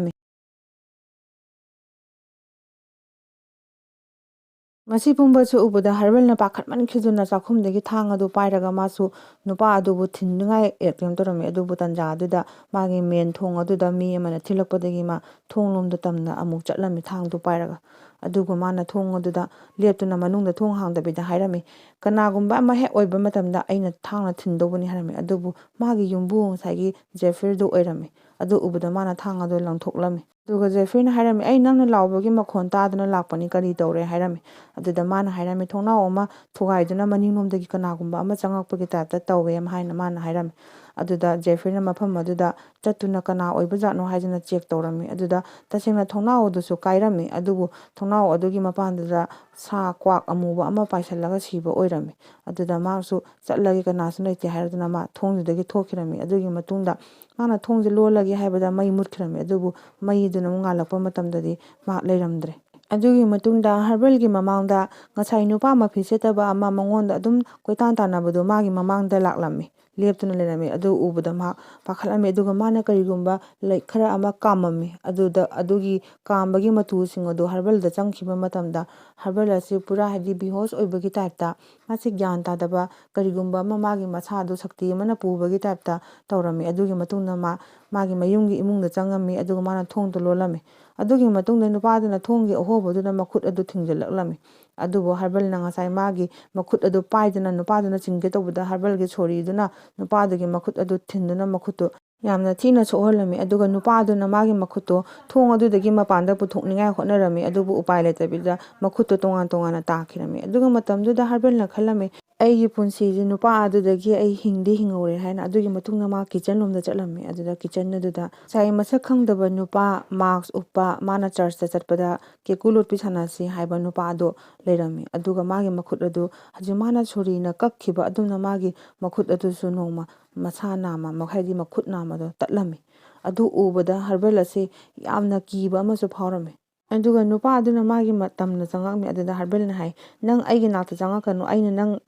ꯃꯁꯤ ꯄꯨꯝꯕꯁꯨ ꯎꯕꯗ ꯍꯔꯕꯦꯜꯅ ꯄꯥꯈꯠꯃꯟꯈꯤꯗꯨꯅ ꯆꯥꯛꯈꯨꯝꯗꯒꯤ ꯊꯥꯡ ꯑꯗꯨ ꯄꯥꯏꯔꯒ ꯃꯥꯁꯨ ꯅꯨꯄꯥ ꯑꯗꯨꯕꯨ ꯊꯤꯟꯅꯤꯡꯉꯥꯏ ꯑꯦꯇꯦꯝ ꯇꯧꯔꯝꯃꯤ꯫ ꯑꯗꯨꯕꯨ ꯇꯟꯖꯥ ꯑꯗꯨꯗ ꯃꯥꯒꯤ ꯃꯦꯟ ꯊꯣꯡ ꯑꯗꯨꯗ ꯃꯤ ꯑꯃꯅ ꯊꯤꯜꯂꯛꯄꯗꯒꯤ ꯃꯥ ꯊꯣꯡ ꯂꯣꯝꯗ ꯇꯝꯅ ꯑꯃꯨꯛ ꯆꯠꯂꯝꯃꯤ ꯊꯥꯡꯗꯨ ꯄꯥꯏꯔꯒ꯫ ꯑꯗꯨꯒ ꯃꯥꯅ ꯊꯣꯡ ꯑꯗꯨꯗ ꯂꯦꯞꯇꯨꯅ ꯃꯅꯨꯡꯗ ꯊꯣꯡ ꯍꯥꯡꯗꯕꯤꯗ ꯍꯥꯏꯔꯝꯃꯤ, "ꯀꯅꯥꯒꯨꯝꯕ ꯑꯃ ꯍꯦꯛ ꯑꯣꯏꯕ ꯃꯇꯝꯗ ꯑꯩꯅ ꯊꯥꯡꯅ ꯊꯤꯟꯗꯧꯕꯅꯤ" ꯍꯥꯏꯔꯝꯃꯤ꯫ ꯑꯗꯨꯕꯨ ꯃꯥꯒꯤ ꯌꯨꯝꯕꯨ ꯉꯁꯥꯏꯒꯤ ꯖꯦꯐ꯭ꯔꯤꯗꯨ ꯑꯣꯏꯔꯝꯃꯤ꯫ ꯑꯗꯨ ꯎꯕꯗ ꯃꯥꯅ ꯊꯥꯡ ꯑꯗꯨ ꯂꯪꯊꯣꯛꯂꯝꯃꯤ꯫ ꯑꯗꯨꯒ ꯖꯦꯐ꯭ꯔꯤꯅ ꯍꯥꯏꯔꯝꯃꯤ, "ꯑꯩ ꯅꯪꯅ ꯂꯥꯎꯕꯒꯤ ꯃꯈꯣꯟ ꯇꯥꯗꯨꯅ ꯂꯥꯛꯄꯅꯤ, ꯀꯔꯤ ꯇꯧꯔꯦ?" ꯍꯥꯏꯔꯝꯃꯤ꯫ ꯑꯗꯨꯗ ꯃꯥꯅ ꯍꯥꯏꯔꯝꯃꯤ, "ꯊꯣꯡꯅꯥꯎ ꯑꯃ ꯊꯨꯒꯥꯏꯗꯨꯅ ꯃꯅꯤꯡꯂꯣꯝꯗꯒꯤ ꯀꯅꯥꯒꯨꯝꯕ ꯑꯃ ꯆꯪꯉꯛꯄꯒꯤ ꯇꯥꯏꯞꯇ ꯇꯧꯋꯦ" ꯍꯥꯏꯅ ꯃꯥꯅ ꯍꯥꯏꯔꯝꯃꯤ꯫ ꯑꯗꯨꯗ ꯖꯦꯐ꯭ꯔꯤꯅ ꯃꯐꯝ ꯑꯗꯨꯗ ꯆꯠꯇꯨꯅ ꯀꯅꯥ ꯑꯣꯏꯕꯖꯥꯠꯅꯣ ꯍꯥꯏꯗꯨꯅ ꯆꯦꯛ ꯇꯧꯔꯝꯃꯤ꯫ ꯑꯗꯨꯗ ꯇꯁꯦꯡꯅ ꯊꯣꯡꯅꯥꯎ ꯑꯗꯨꯁꯨ ꯀꯥꯏꯔꯝꯃꯤ꯫ ꯑꯗꯨꯕꯨ ꯊꯣꯡꯅꯥꯎ ꯑꯗꯨꯒꯤ ꯃꯄꯥꯟꯗꯨꯗ ꯁꯥ ꯀ꯭ꯋꯥꯛ ꯑꯃꯨꯕ ꯑꯃ ꯄꯥꯏꯁꯤꯜꯂꯒ ꯁꯤꯕ ꯑꯣꯏꯔꯝꯃꯤ꯫ ꯑꯗꯨꯗ ꯃꯥꯁꯨ ꯆꯠꯂꯒꯦ, ꯀꯅꯥꯁꯨ ꯂꯩꯇꯦ ꯍꯥꯏꯔꯗꯨꯅ ꯃꯥ ꯊꯣꯡꯗꯨꯗꯒꯤ ꯊꯣꯛꯈꯤꯔꯝꯃꯤ꯫ ꯑꯗꯨꯒꯤ ꯃꯇꯨꯡꯗ ꯃꯥꯅ ꯊꯣꯡꯁꯦ ꯂꯣꯜꯂꯒꯦ ꯍꯥꯏꯕꯗ ꯃꯩ ꯃꯨꯠꯈꯤꯔꯝꯃꯤ꯫ ꯑꯗꯨꯕꯨ ꯃꯩꯗꯨꯅ ꯑꯃꯨꯛ ꯉꯥꯜꯂꯛꯄ ꯃꯇꯝꯗꯗꯤ ꯃꯥ ꯂꯩꯔꯝꯗ꯭ꯔꯦ꯫ ꯑꯗꯨꯒꯤ ꯃꯇꯨꯡꯗ ꯍꯔꯕꯦꯜꯒꯤ ꯃꯃꯥꯡꯗ ꯉꯁꯥꯏ ꯅꯨꯄꯥ ꯃꯐꯤ ꯁꯦꯠꯇꯕ ꯑꯃ ꯃꯉꯣꯟꯗ ꯑꯗꯨꯝ ꯀꯣꯏꯇꯥꯟ ꯇꯥꯟꯅꯕꯗꯣ ꯃꯥꯒꯤ ꯃꯃꯥꯡꯗ ꯂꯥꯛꯂꯝꯃꯤ꯫ ꯂꯦꯞꯇꯨꯅ ꯂꯩꯔꯝꯃꯤ꯫ ꯑꯗꯨ ꯎꯕꯗ ꯃꯍꯥꯛ ꯄꯥꯈꯠꯂꯝꯃꯤ꯫ ꯑꯗꯨꯒ ꯃꯥꯅ ꯀꯔꯤꯒꯨꯝꯕ ꯂꯩ ꯈꯔ ꯑꯃ ꯀꯥꯝꯃꯝꯃꯤ꯫ ꯑꯗꯨꯗ, ꯑꯗꯨꯒꯤ ꯀꯥꯝꯕꯒꯤ ꯃꯇꯨꯁꯤꯡ ꯑꯗꯨ ꯍꯔꯕꯦꯜꯗ ꯆꯪꯈꯤꯕ ꯃꯇꯝꯗ ꯍꯔꯕꯦꯜ ꯑꯁꯤ ꯄꯨꯔꯥ, ꯍꯥꯏꯗꯤ, ꯕꯤꯍꯣꯁ ꯑꯣꯏꯕꯒꯤ ꯇꯥꯏꯞꯇ, ꯃꯥꯁꯤ ꯒ꯭ꯌꯥꯟ ꯇꯥꯗꯕ, ꯀꯔꯤꯒꯨꯝꯕ ꯑꯃ ꯃꯥꯒꯤ ꯃꯁꯥꯗꯨ ꯁꯛꯇꯤ ꯑꯃꯅ ꯄꯨꯕꯒꯤ ꯇꯥꯏꯞꯇ ꯇꯧꯔꯝꯃꯤ꯫ ꯑꯗꯨꯒꯤ ꯃꯇꯨꯡꯗ ꯃꯥ ꯃꯥꯒꯤ ꯃꯌꯨꯝꯒꯤ ꯏꯃꯨꯡꯗ ꯆꯪꯉꯝꯃꯤ꯫ ꯑꯗꯨꯒ ꯃꯥꯅ ꯊꯣꯡꯗꯨ ꯂꯣꯜꯂꯝꯃꯤ꯫ ꯑꯗꯨꯒꯤ ꯃꯇꯨꯡꯗ ꯅꯨꯄꯥꯗꯨꯅ ꯊꯣꯡꯒꯤ ꯑꯍꯣꯕꯗꯨꯗ ꯃꯈꯨꯠ ꯑꯗꯨ ꯊꯤꯡꯖꯤꯜꯂꯛꯂꯝꯃꯤ꯫ ꯑꯗꯨꯕꯨ ꯍꯔꯕꯦꯜꯅ ꯉꯁꯥꯏ ꯃꯥꯒꯤ ꯃꯈꯨꯠ ꯑꯗꯨ ꯄꯥꯏꯗꯨꯅ ꯅꯨꯄꯥꯗꯨꯅ ꯆꯤꯡꯒꯦ ꯇꯧꯕꯗ ꯍꯔꯕꯦꯜꯒꯤ ꯁꯣꯔꯤꯗꯨꯅ ꯅꯨꯄꯥꯗꯨꯒꯤ ꯃꯈꯨꯠ ꯑꯗꯨ ꯊꯤꯟꯗꯨꯅ ꯃꯈꯨꯠꯇꯨ ꯌꯥꯝꯅ ꯊꯤꯅ ꯁꯣꯛꯍꯜꯂꯝꯃꯤ꯫ ꯑꯗꯨꯒ ꯅꯨꯄꯥꯗꯨꯅ ꯃꯥꯒꯤ ꯃꯈꯨꯠꯇꯣ ꯊꯣꯡ ꯑꯗꯨꯗꯒꯤ ꯃꯄꯥꯟꯗ ꯄꯨꯊꯣꯛꯅꯤꯡꯉꯥꯏ ꯍꯣꯠꯅꯔꯝꯃꯤ꯫ ꯑꯗꯨꯕꯨ ꯎꯄꯥꯏ ꯂꯩꯇꯕꯤꯗ ꯃꯈꯨꯠꯇꯣ ꯇꯣꯉꯥꯟ ꯇꯣꯉꯥꯟꯅ ꯇꯥꯈꯤꯔꯝꯃꯤ꯫ ꯑꯗꯨꯒ ꯃꯇꯝꯗꯨꯗ ꯍꯔꯕꯦꯜꯅ ꯈꯜꯂꯝꯃꯤ, "ꯑꯩꯒꯤ ꯄꯨꯟꯁꯤꯁꯤ ꯅꯨꯄꯥ ꯑꯗꯨꯗꯒꯤ ꯑꯩ ꯍꯤꯡꯗꯤ ꯍꯤꯡꯍꯧꯔꯦ" ꯍꯥꯏꯅ꯫ ꯑꯗꯨꯒꯤ ꯃꯇꯨꯡꯗ ꯃꯥ ꯀꯤꯆꯟ ꯂꯣꯝꯗ ꯆꯠꯂꯝꯃꯤ꯫ ꯑꯗꯨꯗ ꯀꯤꯆꯟ ꯑꯗꯨꯗ ꯉꯁꯥꯏ ꯃꯁꯛ ꯈꯪꯗꯕ ꯅꯨꯄꯥ, ꯃꯥꯛꯁ ꯎꯞꯄ, ꯃꯥꯅ ꯆꯔꯆꯇ ꯆꯠꯄꯗ ꯀꯦꯀꯨ ꯂꯣꯠꯄꯤ ꯁꯥꯟꯅꯁꯤ ꯍꯥꯏꯕ ꯅꯨꯄꯥ ꯑꯗꯣ ꯂꯩꯔꯝꯃꯤ꯫ ꯑꯗꯨꯒ ꯃꯥꯒꯤ ꯃꯈꯨꯠ ꯑꯗꯨ ꯍꯧꯖꯤꯛ ꯃꯥꯅ ꯁꯣꯔꯤꯅ ꯀꯛꯈꯤꯕ ꯑꯗꯨꯝꯅ ꯃꯥꯒꯤ ꯃꯈꯨꯠ ꯑꯗꯨꯁꯨ ꯅꯣꯡꯃ ꯃꯁꯥ ꯅꯥꯝꯃ, ꯍꯥꯏꯗꯤ ꯃꯈꯨꯠ ꯅꯥꯝꯃꯗꯣ ꯇꯠꯂꯝꯃꯤ꯫ ꯑꯗꯨ ꯎꯕꯗ ꯍꯔꯕꯦꯜ ꯑꯁꯤ ꯌꯥꯝꯅ ꯀꯤꯕ ꯑꯃꯁꯨ ꯐꯥꯎꯔꯝꯃꯤ꯫ ꯑꯗꯨꯒ ꯅꯨꯄꯥ ꯑꯗꯨꯅ ꯃꯥꯒꯤ ꯃꯇꯝꯅ ꯆꯪꯉꯛꯃꯤ꯫ ꯑꯗꯨꯗ ꯍꯔꯕꯦꯜꯅ ꯍꯥꯏ, "ꯅꯪ ꯑꯩꯒꯤ ꯅꯥꯛꯇ ꯆꯪꯉꯛꯀꯅꯨ, ꯑꯩꯅ ꯅꯪ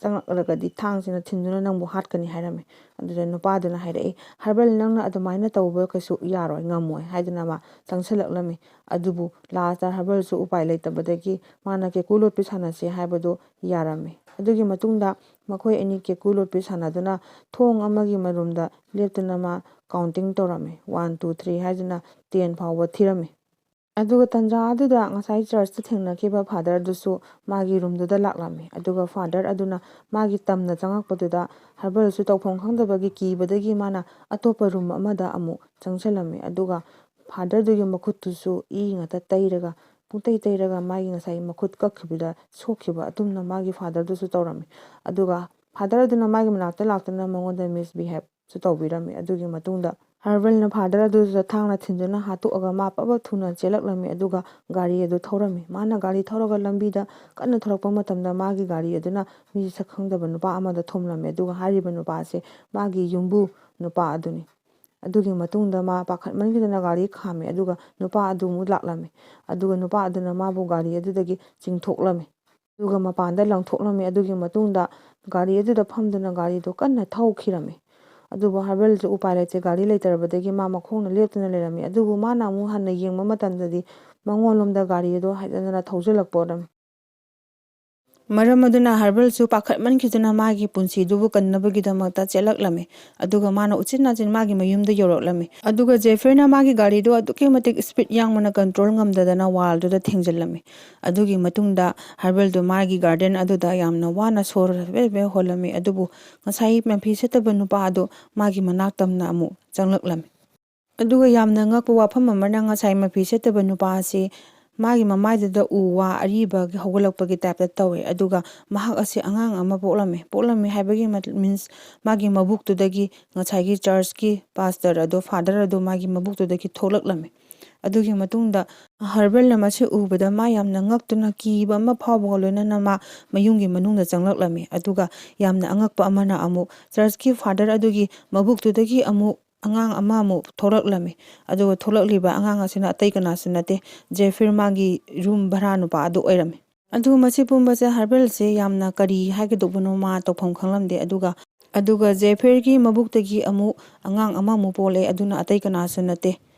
ꯆꯪꯂꯛꯂꯒꯗꯤ ꯊꯥꯡꯁꯤꯅ ꯊꯤꯟꯗꯨꯅ ꯅꯪꯕꯨ ꯍꯥꯠꯀꯅꯤ" ꯍꯥꯏꯔꯝꯃꯤ꯫ ꯑꯗꯨꯗ ꯅꯨꯄꯥꯗꯨꯅ ꯍꯥꯏꯔꯛꯏ, "ꯍꯔꯕꯜ, ꯅꯪꯅ ꯑꯗꯨꯃꯥꯏꯅ ꯇꯧꯕ ꯀꯩꯁꯨ ꯌꯥꯔꯣꯏ, ꯉꯝꯃꯣꯏ" ꯍꯥꯏꯗꯨꯅ ꯃꯥ ꯆꯪꯁꯤꯜꯂꯛꯂꯝꯃꯤ꯫ ꯑꯗꯨꯕꯨ ꯂꯥꯁꯇ ꯍꯔꯕꯜꯁꯨ ꯎꯄꯥꯏ ꯂꯩꯇꯕꯗꯒꯤ ꯃꯥꯅ ꯀꯦꯀꯨ ꯂꯣꯠꯄꯤ ꯁꯥꯟꯅꯁꯤ ꯍꯥꯏꯕꯗꯨ ꯌꯥꯔꯝꯃꯤ꯫ ꯑꯗꯨꯒꯤ ꯃꯇꯨꯡꯗ ꯃꯈꯣꯏ ꯑꯅꯤ ꯀꯦꯀꯨ ꯂꯣꯠꯄꯤ ꯁꯥꯟꯅꯗꯨꯅ ꯊꯣꯡ ꯑꯃꯒꯤ ꯃꯔꯨꯝꯗ ꯂꯦꯞꯇꯨꯅ ꯃꯥ ꯀꯥꯎꯟꯇꯤꯡ ꯇꯧꯔꯝꯃꯤ꯫ "ꯋꯥꯟ, ꯇꯨ, ꯊ꯭ꯔꯤ" ꯍꯥꯏꯗꯨꯅ ꯇꯦꯟ ꯐꯥꯎꯕ ꯊꯤꯔꯝꯃꯤ꯫ ꯑꯗꯨꯒ ꯇꯟꯖꯥ ꯑꯗꯨꯗ ꯉꯁꯥꯏ ꯆꯔꯆꯇ ꯊꯦꯡꯅꯈꯤꯕ ꯐꯥꯗꯔꯗꯨꯁꯨ ꯃꯥꯒꯤ ꯔꯨꯝꯗꯨꯗ ꯂꯥꯛꯂꯝꯃꯤ꯫ ꯑꯗꯨꯒ ꯐꯥꯗꯔ ꯑꯗꯨꯅ ꯃꯥꯒꯤ ꯇꯝꯅ ꯆꯪꯉꯛꯄꯗꯨꯗ ꯍꯔꯕꯜꯁꯨ ꯇꯧꯐꯝ ꯈꯪꯗꯕꯒꯤ ꯀꯤꯕꯗꯒꯤ ꯃꯥꯅ ꯑꯇꯣꯞꯄ ꯔꯨꯝ ꯑꯃꯗ ꯑꯃꯨꯛ ꯆꯪꯁꯤꯜꯂꯝꯃꯤ꯫ ꯑꯗꯨꯒ ꯐꯥꯗꯔꯗꯨꯒꯤ ꯃꯈꯨꯠꯇꯨꯁꯨ ꯏ ꯉꯥꯛꯇ ꯇꯩꯔꯒ, ꯄꯨꯡꯇꯩ ꯇꯩꯔꯒ ꯃꯥꯒꯤ ꯉꯁꯥꯏ ꯃꯈꯨꯠ ꯀꯛꯈꯤꯕꯗ ꯁꯣꯛꯈꯤꯕ ꯑꯗꯨꯝꯅ ꯃꯥꯒꯤ ꯐꯥꯗꯔꯗꯨꯁꯨ ꯇꯧꯔꯝꯃꯤ꯫ ꯑꯗꯨꯒ ꯐꯥꯗꯔ ꯑꯗꯨꯅ ꯃꯥꯒꯤ ꯃꯅꯥꯛꯇ ꯂꯥꯛꯇꯨꯅ ꯃꯉꯣꯟꯗ ꯃꯤꯁꯕꯤꯍꯦꯞꯁꯨ ꯇꯧꯕꯤꯔꯝꯃꯤ꯫ ꯑꯗꯨꯒꯤ ꯃꯇꯨꯡꯗ ꯍꯔꯕꯜꯅ ꯐꯥꯗꯔ ꯑꯗꯨꯗ ꯊꯥꯡꯅ ꯊꯤꯟꯗꯨꯅ ꯍꯥꯠꯇꯣꯛꯑꯒ ꯃꯥ ꯄꯕ ꯊꯨꯅ ꯆꯦꯜꯂꯛꯂꯝꯃꯤ꯫ ꯑꯗꯨꯒ ꯒꯥꯔꯤ ꯑꯗꯨ ꯊꯧꯔꯝꯃꯤ꯫ ꯃꯥꯅ ꯒꯥꯔꯤ ꯊꯧꯔꯒ ꯂꯝꯕꯤꯗ ꯀꯟꯅ ꯊꯧꯔꯛꯄ ꯃꯇꯝꯗ ꯃꯥꯒꯤ ꯒꯥꯔꯤ ꯑꯗꯨꯅ ꯃꯤ ꯁꯛ ꯈꯪꯗꯕ ꯅꯨꯄꯥ ꯑꯃꯗ ꯊꯣꯝꯂꯝꯃꯤ꯫ ꯑꯗꯨꯒ ꯍꯥꯏꯔꯤꯕ ꯅꯨꯄꯥ ꯑꯁꯤ ꯃꯥꯒꯤ ꯌꯨꯝꯕꯨ ꯅꯨꯄꯥ ꯑꯗꯨꯅꯤ꯫ ꯑꯗꯨꯒꯤ ꯃꯇꯨꯡꯗ ꯃꯥ ꯄꯥꯈꯠꯃꯟꯈꯤꯗꯅ ꯒꯥꯔꯤ ꯈꯥꯝꯃꯤ꯫ ꯑꯗꯨꯒ ꯅꯨꯄꯥ ꯑꯗꯨ ꯑꯃꯨꯛ ꯂꯥꯛꯂꯝꯃꯤ꯫ ꯑꯗꯨꯒ ꯅꯨꯄꯥ ꯑꯗꯨꯅ ꯃꯥꯕꯨ ꯒꯥꯔꯤ ꯑꯗꯨꯗꯒꯤ ꯆꯤꯡꯊꯣꯛꯂꯝꯃꯤ꯫ ꯑꯗꯨꯒ ꯃꯄꯥꯟꯗ ꯂꯪꯊꯣꯛꯂꯝꯃꯤ꯫ ꯑꯗꯨꯒꯤ ꯃꯇꯨꯡꯗ ꯒꯥꯔꯤ ꯑꯗꯨꯗ ꯐꯝꯗꯨꯅ ꯒꯥꯔꯤꯗꯨ ꯀꯟꯅ ꯊꯧꯈꯤꯔꯝꯃꯤ꯫ ꯑꯗꯨꯕꯨ ꯍꯔꯕꯜꯁꯨ ꯎꯄꯥꯏ ꯂꯩꯇꯦ, ꯒꯥꯔꯤ ꯂꯩꯇꯔꯕꯗꯒꯤ ꯃꯥ ꯃꯈꯣꯡꯅ ꯂꯦꯞꯇꯨꯅ ꯂꯩꯔꯝꯃꯤ꯫ ꯑꯗꯨꯕꯨ ꯃꯥꯅ ꯑꯃꯨꯛ ꯍꯟꯅ ꯌꯦꯡꯕ ꯃꯇꯝꯗꯗꯤ ꯃꯉꯣꯟꯂꯣꯝꯗ ꯒꯥꯔꯤ ꯑꯗꯨ ꯍꯥꯏꯗꯅ ꯊꯧꯖꯤꯜꯂꯛꯄ ꯑꯣꯏꯔꯝꯃꯤ꯫ ꯃꯔꯝ ꯑꯗꯨꯅ ꯍꯔꯕꯜꯁꯨ ꯄꯥꯈꯠꯃꯟꯈꯤꯗꯨꯅ ꯃꯥꯒꯤ ꯄꯨꯟꯁꯤꯗꯨꯕꯨ ꯀꯟꯅꯕꯒꯤꯗꯃꯛꯇ ꯆꯦꯜꯂꯛꯂꯝꯃꯤ꯫ ꯑꯗꯨꯒ ꯃꯥꯅ ꯎꯆꯤꯟ ꯅꯥꯆꯤꯟ ꯃꯥꯒꯤ ꯃꯌꯨꯝꯗ ꯌꯧꯔꯛꯂꯝꯃꯤ꯫ ꯑꯗꯨꯒ ꯖꯦꯐ꯭ꯔꯤꯅ ꯃꯥꯒꯤ ꯒꯥꯔꯤꯗꯨ ꯑꯗꯨꯛꯀꯤ ꯃꯇꯤꯛ ꯁ꯭ꯄꯤꯗ ꯌꯥꯡꯕꯅ ꯀꯟꯇ꯭ꯔꯣꯜ ꯉꯝꯗꯗꯅ ꯋꯥꯜꯗꯨꯗ ꯊꯦꯡꯖꯤꯜꯂꯝꯃꯤ꯫ ꯑꯗꯨꯒꯤ ꯃꯇꯨꯡꯗ ꯍꯔꯕꯜꯗꯨ ꯃꯥꯒꯤ ꯒꯥꯔꯗꯦꯟ ꯑꯗꯨꯗ ꯌꯥꯝꯅ ꯋꯥꯅ ꯁꯣꯔ ꯍꯦꯕꯦ ꯍꯦꯕꯦ ꯍꯣꯜꯂꯝꯃꯤ꯫ ꯑꯗꯨꯕꯨ ꯉꯁꯥꯏ ꯃꯐꯤ ꯁꯦꯠꯇꯕ ꯅꯨꯄꯥ ꯑꯗꯨ ꯃꯥꯒꯤ ꯃꯅꯥꯛ ꯇꯝꯅ ꯑꯃꯨꯛ ꯆꯪꯂꯛꯂꯝꯃꯤ꯫ ꯑꯗꯨꯒ ꯌꯥꯝꯅ ꯉꯛꯄ ꯋꯥꯐꯝ ꯑꯃꯅ, ꯉꯁꯥꯏ ꯃꯐꯤ ꯁꯦꯠꯇꯕ ꯅꯨꯄꯥ ꯑꯁꯤ ꯃꯥꯒꯤ ꯃꯃꯥꯏꯗꯨꯗ ꯎ ꯋꯥ ꯑꯔꯤꯕ ꯍꯧꯒꯠꯂꯛꯄꯒꯤ ꯇꯥꯏꯞꯇ ꯇꯧꯋꯦ꯫ ꯑꯗꯨꯒ ꯃꯍꯥꯛ ꯑꯁꯤ ꯑꯉꯥꯡ ꯑꯃ ꯄꯣꯛꯂꯝꯃꯦ꯫ ꯄꯣꯛꯂꯝꯃꯦ ꯍꯥꯏꯕꯒꯤ ꯃꯤꯟꯁ, ꯃꯥꯒꯤ ꯃꯕꯨꯛꯇꯨꯗꯒꯤ ꯉꯁꯥꯏꯒꯤ ꯆꯔꯆꯀꯤ ꯄꯥꯁꯇꯔ ꯑꯗꯣ, ꯐꯥꯗꯔ ꯑꯗꯣ ꯃꯥꯒꯤ ꯃꯕꯨꯛꯇꯨꯗꯒꯤ ꯊꯣꯛꯂꯛꯂꯝꯃꯦ꯫ ꯑꯗꯨꯒꯤ ꯃꯇꯨꯡꯗ ꯍꯔꯕꯜꯅ ꯃꯁꯤ ꯎꯕꯗ ꯃꯥ ꯌꯥꯝꯅ ꯉꯛꯇꯨꯅ ꯀꯤꯕ ꯑꯃ ꯐꯥꯎꯕꯒ ꯂꯣꯏꯅꯅ ꯃꯥ ꯃꯌꯨꯝꯒꯤ ꯃꯅꯨꯡꯗ ꯆꯪꯂꯛꯂꯝꯃꯤ꯫ ꯑꯗꯨꯒ ꯌꯥꯝꯅ ꯑꯉꯛꯄ ꯑꯃꯅ ꯑꯃꯨꯛ ꯆꯔꯆꯀꯤ ꯐꯥꯗꯔ ꯑꯗꯨꯒꯤ ꯃꯕꯨꯛꯇꯨꯗꯒꯤ ꯑꯃꯨꯛ ꯑꯉꯥꯡ ꯑꯃ ꯑꯃꯨꯛ ꯊꯣꯛꯂꯛꯂꯝꯃꯤ꯫ ꯑꯗꯨꯒ ꯊꯣꯛꯂꯛꯂꯤꯕ ꯑꯉꯥꯡ ꯑꯁꯤꯅ ꯑꯇꯩ ꯀꯅꯥꯁꯨ ꯅꯠꯇꯦ, ꯖꯦꯐꯤꯔ ꯃꯥꯒꯤ ꯔꯨꯝ ꯚꯔꯥ ꯅꯨꯄꯥ ꯑꯗꯨ ꯑꯣꯏꯔꯝꯃꯤ꯫ ꯑꯗꯨ ꯃꯁꯤ ꯄꯨꯝꯕꯁꯦ ꯍꯔꯕꯦꯜꯁꯦ ꯌꯥꯝꯅ ꯀꯔꯤ ꯍꯥꯏꯒꯗꯧꯕꯅꯣ ꯃꯥ ꯇꯧꯐꯝ ꯈꯪꯂꯝꯗꯦ꯫ ꯑꯗꯨꯒ ꯑꯗꯨꯒ ꯖꯦꯐꯤꯔꯒꯤ ꯃꯕꯨꯛꯇꯒꯤ ꯑꯃꯨꯛ ꯑꯉꯥꯡ ꯑꯃꯃꯨꯛ ꯄꯣꯛꯂꯛꯑꯦ꯫ ꯑꯗꯨꯅ ꯑꯇꯩ ꯀꯅꯥꯁꯨ ꯅꯠꯇꯦ,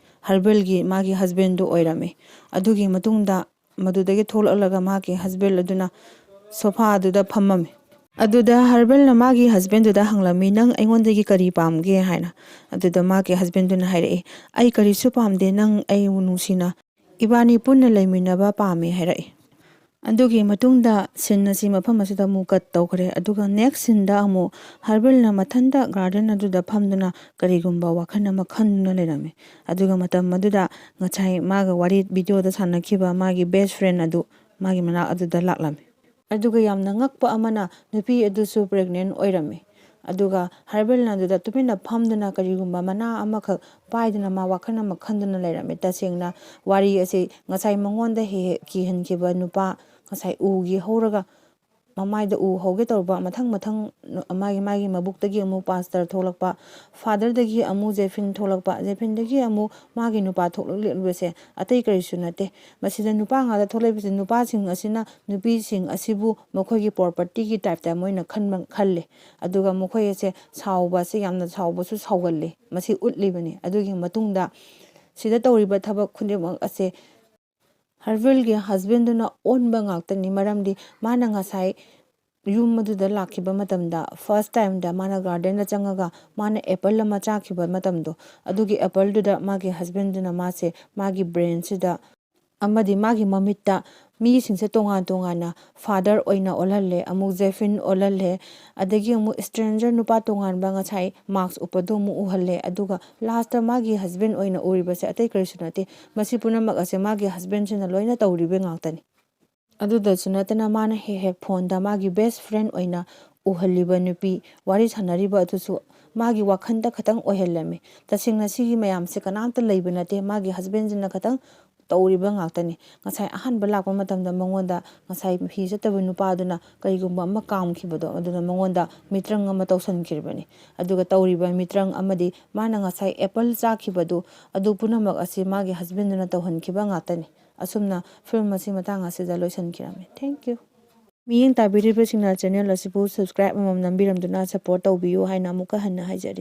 ꯍꯔꯕꯦꯜꯒꯤ ꯃꯥꯒꯤ ꯍꯁꯕꯦꯟꯗꯨ ꯑꯣꯏꯔꯝꯃꯦ꯫ ꯑꯗꯨꯒꯤ ꯃꯇꯨꯡꯗ ꯃꯗꯨꯗꯒꯤ ꯊꯣꯛꯂꯛꯂꯒ ꯃꯥꯒꯤ ꯍꯁꯕꯦꯟ ꯑꯗꯨꯅ ꯁꯣꯐꯥꯗꯨꯗ ꯐꯝꯃꯝꯃꯤ꯫ ꯑꯗꯨꯗ ꯍꯔꯕꯦꯜꯅ ꯃꯥꯒꯤ ꯍꯁꯕꯦꯟꯗꯨꯗ ꯍꯪꯂꯝꯃꯤ, "ꯅꯪ ꯑꯩꯉꯣꯟꯗꯒꯤ ꯀꯔꯤ ꯄꯥꯝꯒꯦ?" ꯍꯥꯏꯅ꯫ ꯑꯗꯨꯗ ꯃꯥꯒꯤ ꯍꯁꯕꯦꯟꯗꯨꯅ ꯍꯥꯏꯔꯛꯏ, "ꯑꯩ ꯀꯔꯤꯁꯨ ꯄꯥꯝꯗꯦ, ꯅꯪ ꯑꯩꯕꯨ ꯅꯨꯡꯁꯤꯅ ꯏꯕꯥꯅꯤ ꯄꯨꯟꯅ ꯂꯩꯃꯤꯟꯅꯕ ꯄꯥꯝꯃꯦ" ꯍꯥꯏꯔꯛꯏ꯫ ꯑꯗꯨꯒꯤ ꯃꯇꯨꯡꯗ ꯁꯤꯟ ꯑꯁꯤ ꯃꯐꯝ ꯑꯁꯤꯗ ꯑꯃꯨꯛ ꯀꯠ ꯇꯧꯈ꯭ꯔꯦ꯫ ꯑꯗꯨꯒ ꯅꯦꯛꯁ ꯁꯤꯟꯗ ꯑꯃꯨꯛ ꯍꯔꯕꯦꯜꯅ ꯃꯊꯟꯇ ꯒꯥꯔꯗꯦꯟ ꯑꯗꯨꯗ ꯐꯝꯗꯨꯅ ꯀꯔꯤꯒꯨꯝꯕ ꯋꯥꯈꯜ ꯑꯃ ꯈꯟꯗꯨꯅ ꯂꯩꯔꯝꯃꯤ꯫ ꯑꯗꯨꯒ ꯃꯇꯝ ꯑꯗꯨꯗ ꯉꯁꯥꯏ ꯃꯥꯒ ꯋꯥꯔꯤ ꯚꯤꯗꯤꯑꯣꯗ ꯁꯥꯟꯅꯈꯤꯕ ꯃꯥꯒꯤ ꯕꯦꯁ ꯐ꯭ꯔꯦꯟ ꯑꯗꯨ ꯃꯥꯒꯤ ꯃꯅꯥꯛ ꯑꯗꯨꯗ ꯂꯥꯛꯂꯝꯃꯤ꯫ ꯑꯗꯨꯒ ꯌꯥꯝꯅ ꯉꯛꯄ ꯑꯃꯅ, ꯅꯨꯄꯤ ꯑꯗꯨꯁꯨ ꯄ꯭ꯔꯦꯒꯅꯦꯟ ꯑꯣꯏꯔꯝꯃꯤ꯫ ꯑꯗꯨꯒ ꯍꯔꯕꯦꯜꯅ ꯑꯗꯨꯗ ꯇꯨꯃꯤꯟꯅ ꯐꯝꯗꯨꯅ ꯀꯔꯤꯒꯨꯝꯕ ꯃꯅꯥ ꯑꯃꯈꯛ ꯄꯥꯏꯗꯨꯅ ꯃꯥ ꯋꯥꯈꯜ ꯑꯃ ꯈꯟꯗꯨꯅ ꯂꯩꯔꯝꯃꯤ꯫ ꯇꯁꯦꯡꯅ ꯋꯥꯔꯤ ꯑꯁꯤ ꯉꯁꯥꯏ ꯃꯉꯣꯟꯗ ꯍꯦꯛ ꯍꯦꯛ ꯀꯤꯍꯟꯈꯤꯕ ꯅꯨꯄꯥ, ꯉꯁꯥꯏ ꯎꯒꯤ ꯍꯧꯔꯒ ꯃꯃꯥꯏꯗ ꯎ ꯍꯧꯒꯦ ꯇꯧꯔꯨꯕ, ꯃꯊꯪ ꯃꯊꯪ ꯃꯥꯒꯤ, ꯃꯥꯒꯤ ꯃꯕꯨꯛꯇꯒꯤ ꯑꯃꯨꯛ ꯄꯥꯁꯇꯔ ꯊꯣꯛꯂꯛꯄ, ꯐꯥꯗꯔꯗꯒꯤ ꯑꯃꯨꯛ ꯖꯦꯐꯤꯟ ꯊꯣꯛꯂꯛꯄ, ꯖꯦꯐꯤꯟꯗꯒꯤ ꯑꯃꯨꯛ ꯃꯥꯒꯤ ꯅꯨꯄꯥ ꯊꯣꯛꯂꯛꯂꯤꯕꯁꯦ ꯑꯇꯩ ꯀꯔꯤꯁꯨ ꯅꯠꯇꯦ꯫ ꯃꯁꯤꯗ ꯅꯨꯄꯥ ꯉꯥꯛꯇ ꯊꯣꯛꯂꯛꯏꯕꯁꯦ, ꯅꯨꯄꯥꯁꯤꯡ ꯑꯁꯤꯅ ꯅꯨꯄꯤꯁꯤꯡ ꯑꯁꯤꯕꯨ ꯃꯈꯣꯏꯒꯤ ꯄ꯭ꯔꯣꯄꯔꯇꯤꯒꯤ ꯇꯥꯏꯞꯇ ꯃꯣꯏꯅ ꯈꯟꯕ, ꯈꯜꯂꯦ꯫ ꯑꯗꯨꯒ ꯃꯈꯣꯏ ꯑꯁꯦ ꯁꯥꯎꯕ ꯑꯁꯦ ꯌꯥꯝꯅ ꯁꯥꯎꯕꯁꯨ ꯁꯥꯎꯒꯜꯂꯤ꯫ ꯃꯁꯤ ꯎꯠꯂꯤꯕꯅꯤ꯫ ꯑꯗꯨꯒꯤ ꯃꯇꯨꯡꯗ ꯁꯤꯗ ꯇꯧꯔꯤꯕ ꯊꯕꯛ ꯈꯨꯗꯤꯡꯃꯛ ꯑꯁꯦ ꯍꯔꯕꯦꯜꯒꯤ ꯍꯁꯕꯦꯟꯗꯨꯅ ꯑꯣꯟꯕ ꯉꯥꯛꯇꯅꯤ꯫ ꯃꯔꯝꯗꯤ ꯃꯥꯅ ꯉꯁꯥꯏ ꯌꯨꯝ ꯑꯗꯨꯗ ꯂꯥꯛꯈꯤꯕ ꯃꯇꯝꯗ, ꯐꯥꯔꯁ ꯇꯥꯏꯝꯗ ꯃꯥꯅ ꯒꯥꯔꯗꯦꯟꯗ ꯆꯪꯉꯒ ꯃꯥꯅ ꯑꯦꯄꯜ ꯑꯃ ꯆꯥꯈꯤꯕ ꯃꯇꯝꯗꯣ, ꯑꯗꯨꯒꯤ ꯑꯦꯄꯜꯗꯨꯗ ꯃꯥꯒꯤ ꯍꯁꯕꯦꯟꯗꯨꯅ ꯃꯥꯁꯦ ꯃꯥꯒꯤ ꯕ꯭ꯔꯦꯟꯁꯤꯗ ꯑꯃꯗꯤ ꯃꯥꯒꯤ ꯃꯃꯤꯠꯇ ꯃꯤꯁꯤꯡꯁꯦ ꯇꯣꯉꯥꯟ ꯇꯣꯉꯥꯟꯅ ꯐꯥꯗꯔ ꯑꯣꯏꯅ ꯑꯣꯜꯍꯜꯂꯦ, ꯑꯃꯨꯛ ꯖꯦꯐꯤꯟ ꯑꯣꯜꯍꯜꯂꯦ, ꯑꯗꯒꯤ ꯑꯃꯨꯛ ꯏꯁꯇ꯭ꯔꯦꯟꯖꯔ ꯅꯨꯄꯥ ꯇꯣꯉꯥꯟꯕ ꯉꯁꯥꯏ ꯃꯥꯛꯁ ꯎꯞꯄꯗꯣ ꯑꯃꯨꯛ ꯎꯍꯜꯂꯦ꯫ ꯑꯗꯨꯒ ꯂꯥꯁꯇ ꯃꯥꯒꯤ ꯍꯁꯕꯦꯟ ꯑꯣꯏꯅ ꯎꯔꯤꯕꯁꯦ ꯑꯇꯩ ꯀꯔꯤꯁꯨ ꯅꯠꯇꯦ꯫ ꯃꯁꯤ ꯄꯨꯝꯅꯃꯛ ꯑꯁꯦ ꯃꯥꯒꯤ ꯍꯁꯕꯦꯟꯁꯤꯅ ꯂꯣꯏꯅ ꯇꯧꯔꯤꯕ ꯉꯥꯛꯇꯅꯤ꯫ ꯑꯗꯨꯗꯁꯨ ꯅꯠꯇꯅ ꯃꯥꯅ ꯍꯦꯛ ꯍꯦꯛ ꯐꯣꯟꯗ ꯃꯥꯒꯤ ꯕꯦꯁ ꯐ꯭ꯔꯦꯟ ꯑꯣꯏꯅ ꯎꯍꯜꯂꯤꯕ ꯅꯨꯄꯤ ꯋꯥꯔꯤ ꯁꯥꯟꯅꯔꯤꯕ ꯑꯗꯨꯁꯨ ꯃꯥꯒꯤ ꯋꯥꯈꯜꯗ ꯈꯇꯪ ꯑꯣꯏꯍꯜꯂꯝꯃꯤ꯫ ꯇꯁꯦꯡꯅ ꯁꯤꯒꯤ ꯃꯌꯥꯝꯁꯦ ꯀꯅꯥꯝꯇ ꯂꯩꯕ ꯅꯠꯇꯦ, ꯃꯥꯒꯤ ꯍꯁꯕꯦꯟꯁꯤꯅ ꯈꯇꯪ ꯇꯧꯔꯤꯕ ꯉꯥꯛꯇꯅꯤ꯫ ꯉꯁꯥꯏ ꯑꯍꯥꯟꯕ ꯂꯥꯛꯄ ꯃꯇꯝꯗ ꯃꯉꯣꯟꯗ ꯉꯁꯥꯏ ꯐꯤ ꯆꯠꯇꯕ ꯅꯨꯄꯥꯗꯨꯅ ꯀꯔꯤꯒꯨꯝꯕ ꯑꯃ ꯀꯥꯝꯈꯤꯕꯗꯣ, ꯑꯗꯨꯅ ꯃꯉꯣꯟꯗ ꯃꯤꯇ꯭ꯔꯪ ꯑꯃ ꯇꯧꯁꯟꯈꯤꯕꯅꯤ꯫ ꯑꯗꯨꯒ ꯇꯧꯔꯤꯕ ꯃꯤꯇ꯭ꯔꯪ ꯑꯃꯗꯤ ꯃꯥꯅ ꯉꯁꯥꯏ ꯑꯦꯄꯜ ꯆꯥꯈꯤꯕꯗꯨ, ꯑꯗꯨ ꯄꯨꯝꯅꯃꯛ ꯑꯁꯤ ꯃꯥꯒꯤ ꯍꯁꯕꯦꯟꯗꯨꯅ ꯇꯧꯍꯟꯈꯤꯕ ꯉꯥꯛꯇꯅꯤ꯫ ꯑꯁꯨꯝꯅ ꯐꯤꯂꯝ ꯑꯁꯤ ꯃꯇꯥꯡ ꯑꯁꯤꯗ ꯂꯣꯏꯁꯤꯟꯈꯤꯔꯝꯃꯤ꯫ Thank you꯫ ꯃꯤꯠꯌꯦꯡ ꯇꯥꯕꯤꯔꯤꯕꯁꯤꯡꯅ ꯆꯦꯅꯦꯜ ꯑꯁꯤꯕꯨ ꯁꯕꯁꯀ꯭ꯔꯥꯏꯕ ꯑꯃꯃꯝ ꯅꯝꯕꯤꯔꯝꯗꯨꯅ ꯁꯄꯣꯔꯠ ꯇꯧꯕꯤꯌꯨ ꯍꯥꯏꯅ ꯑꯃꯨꯛꯀ ꯍꯟꯅ ꯍꯥꯏꯖꯔꯤ꯫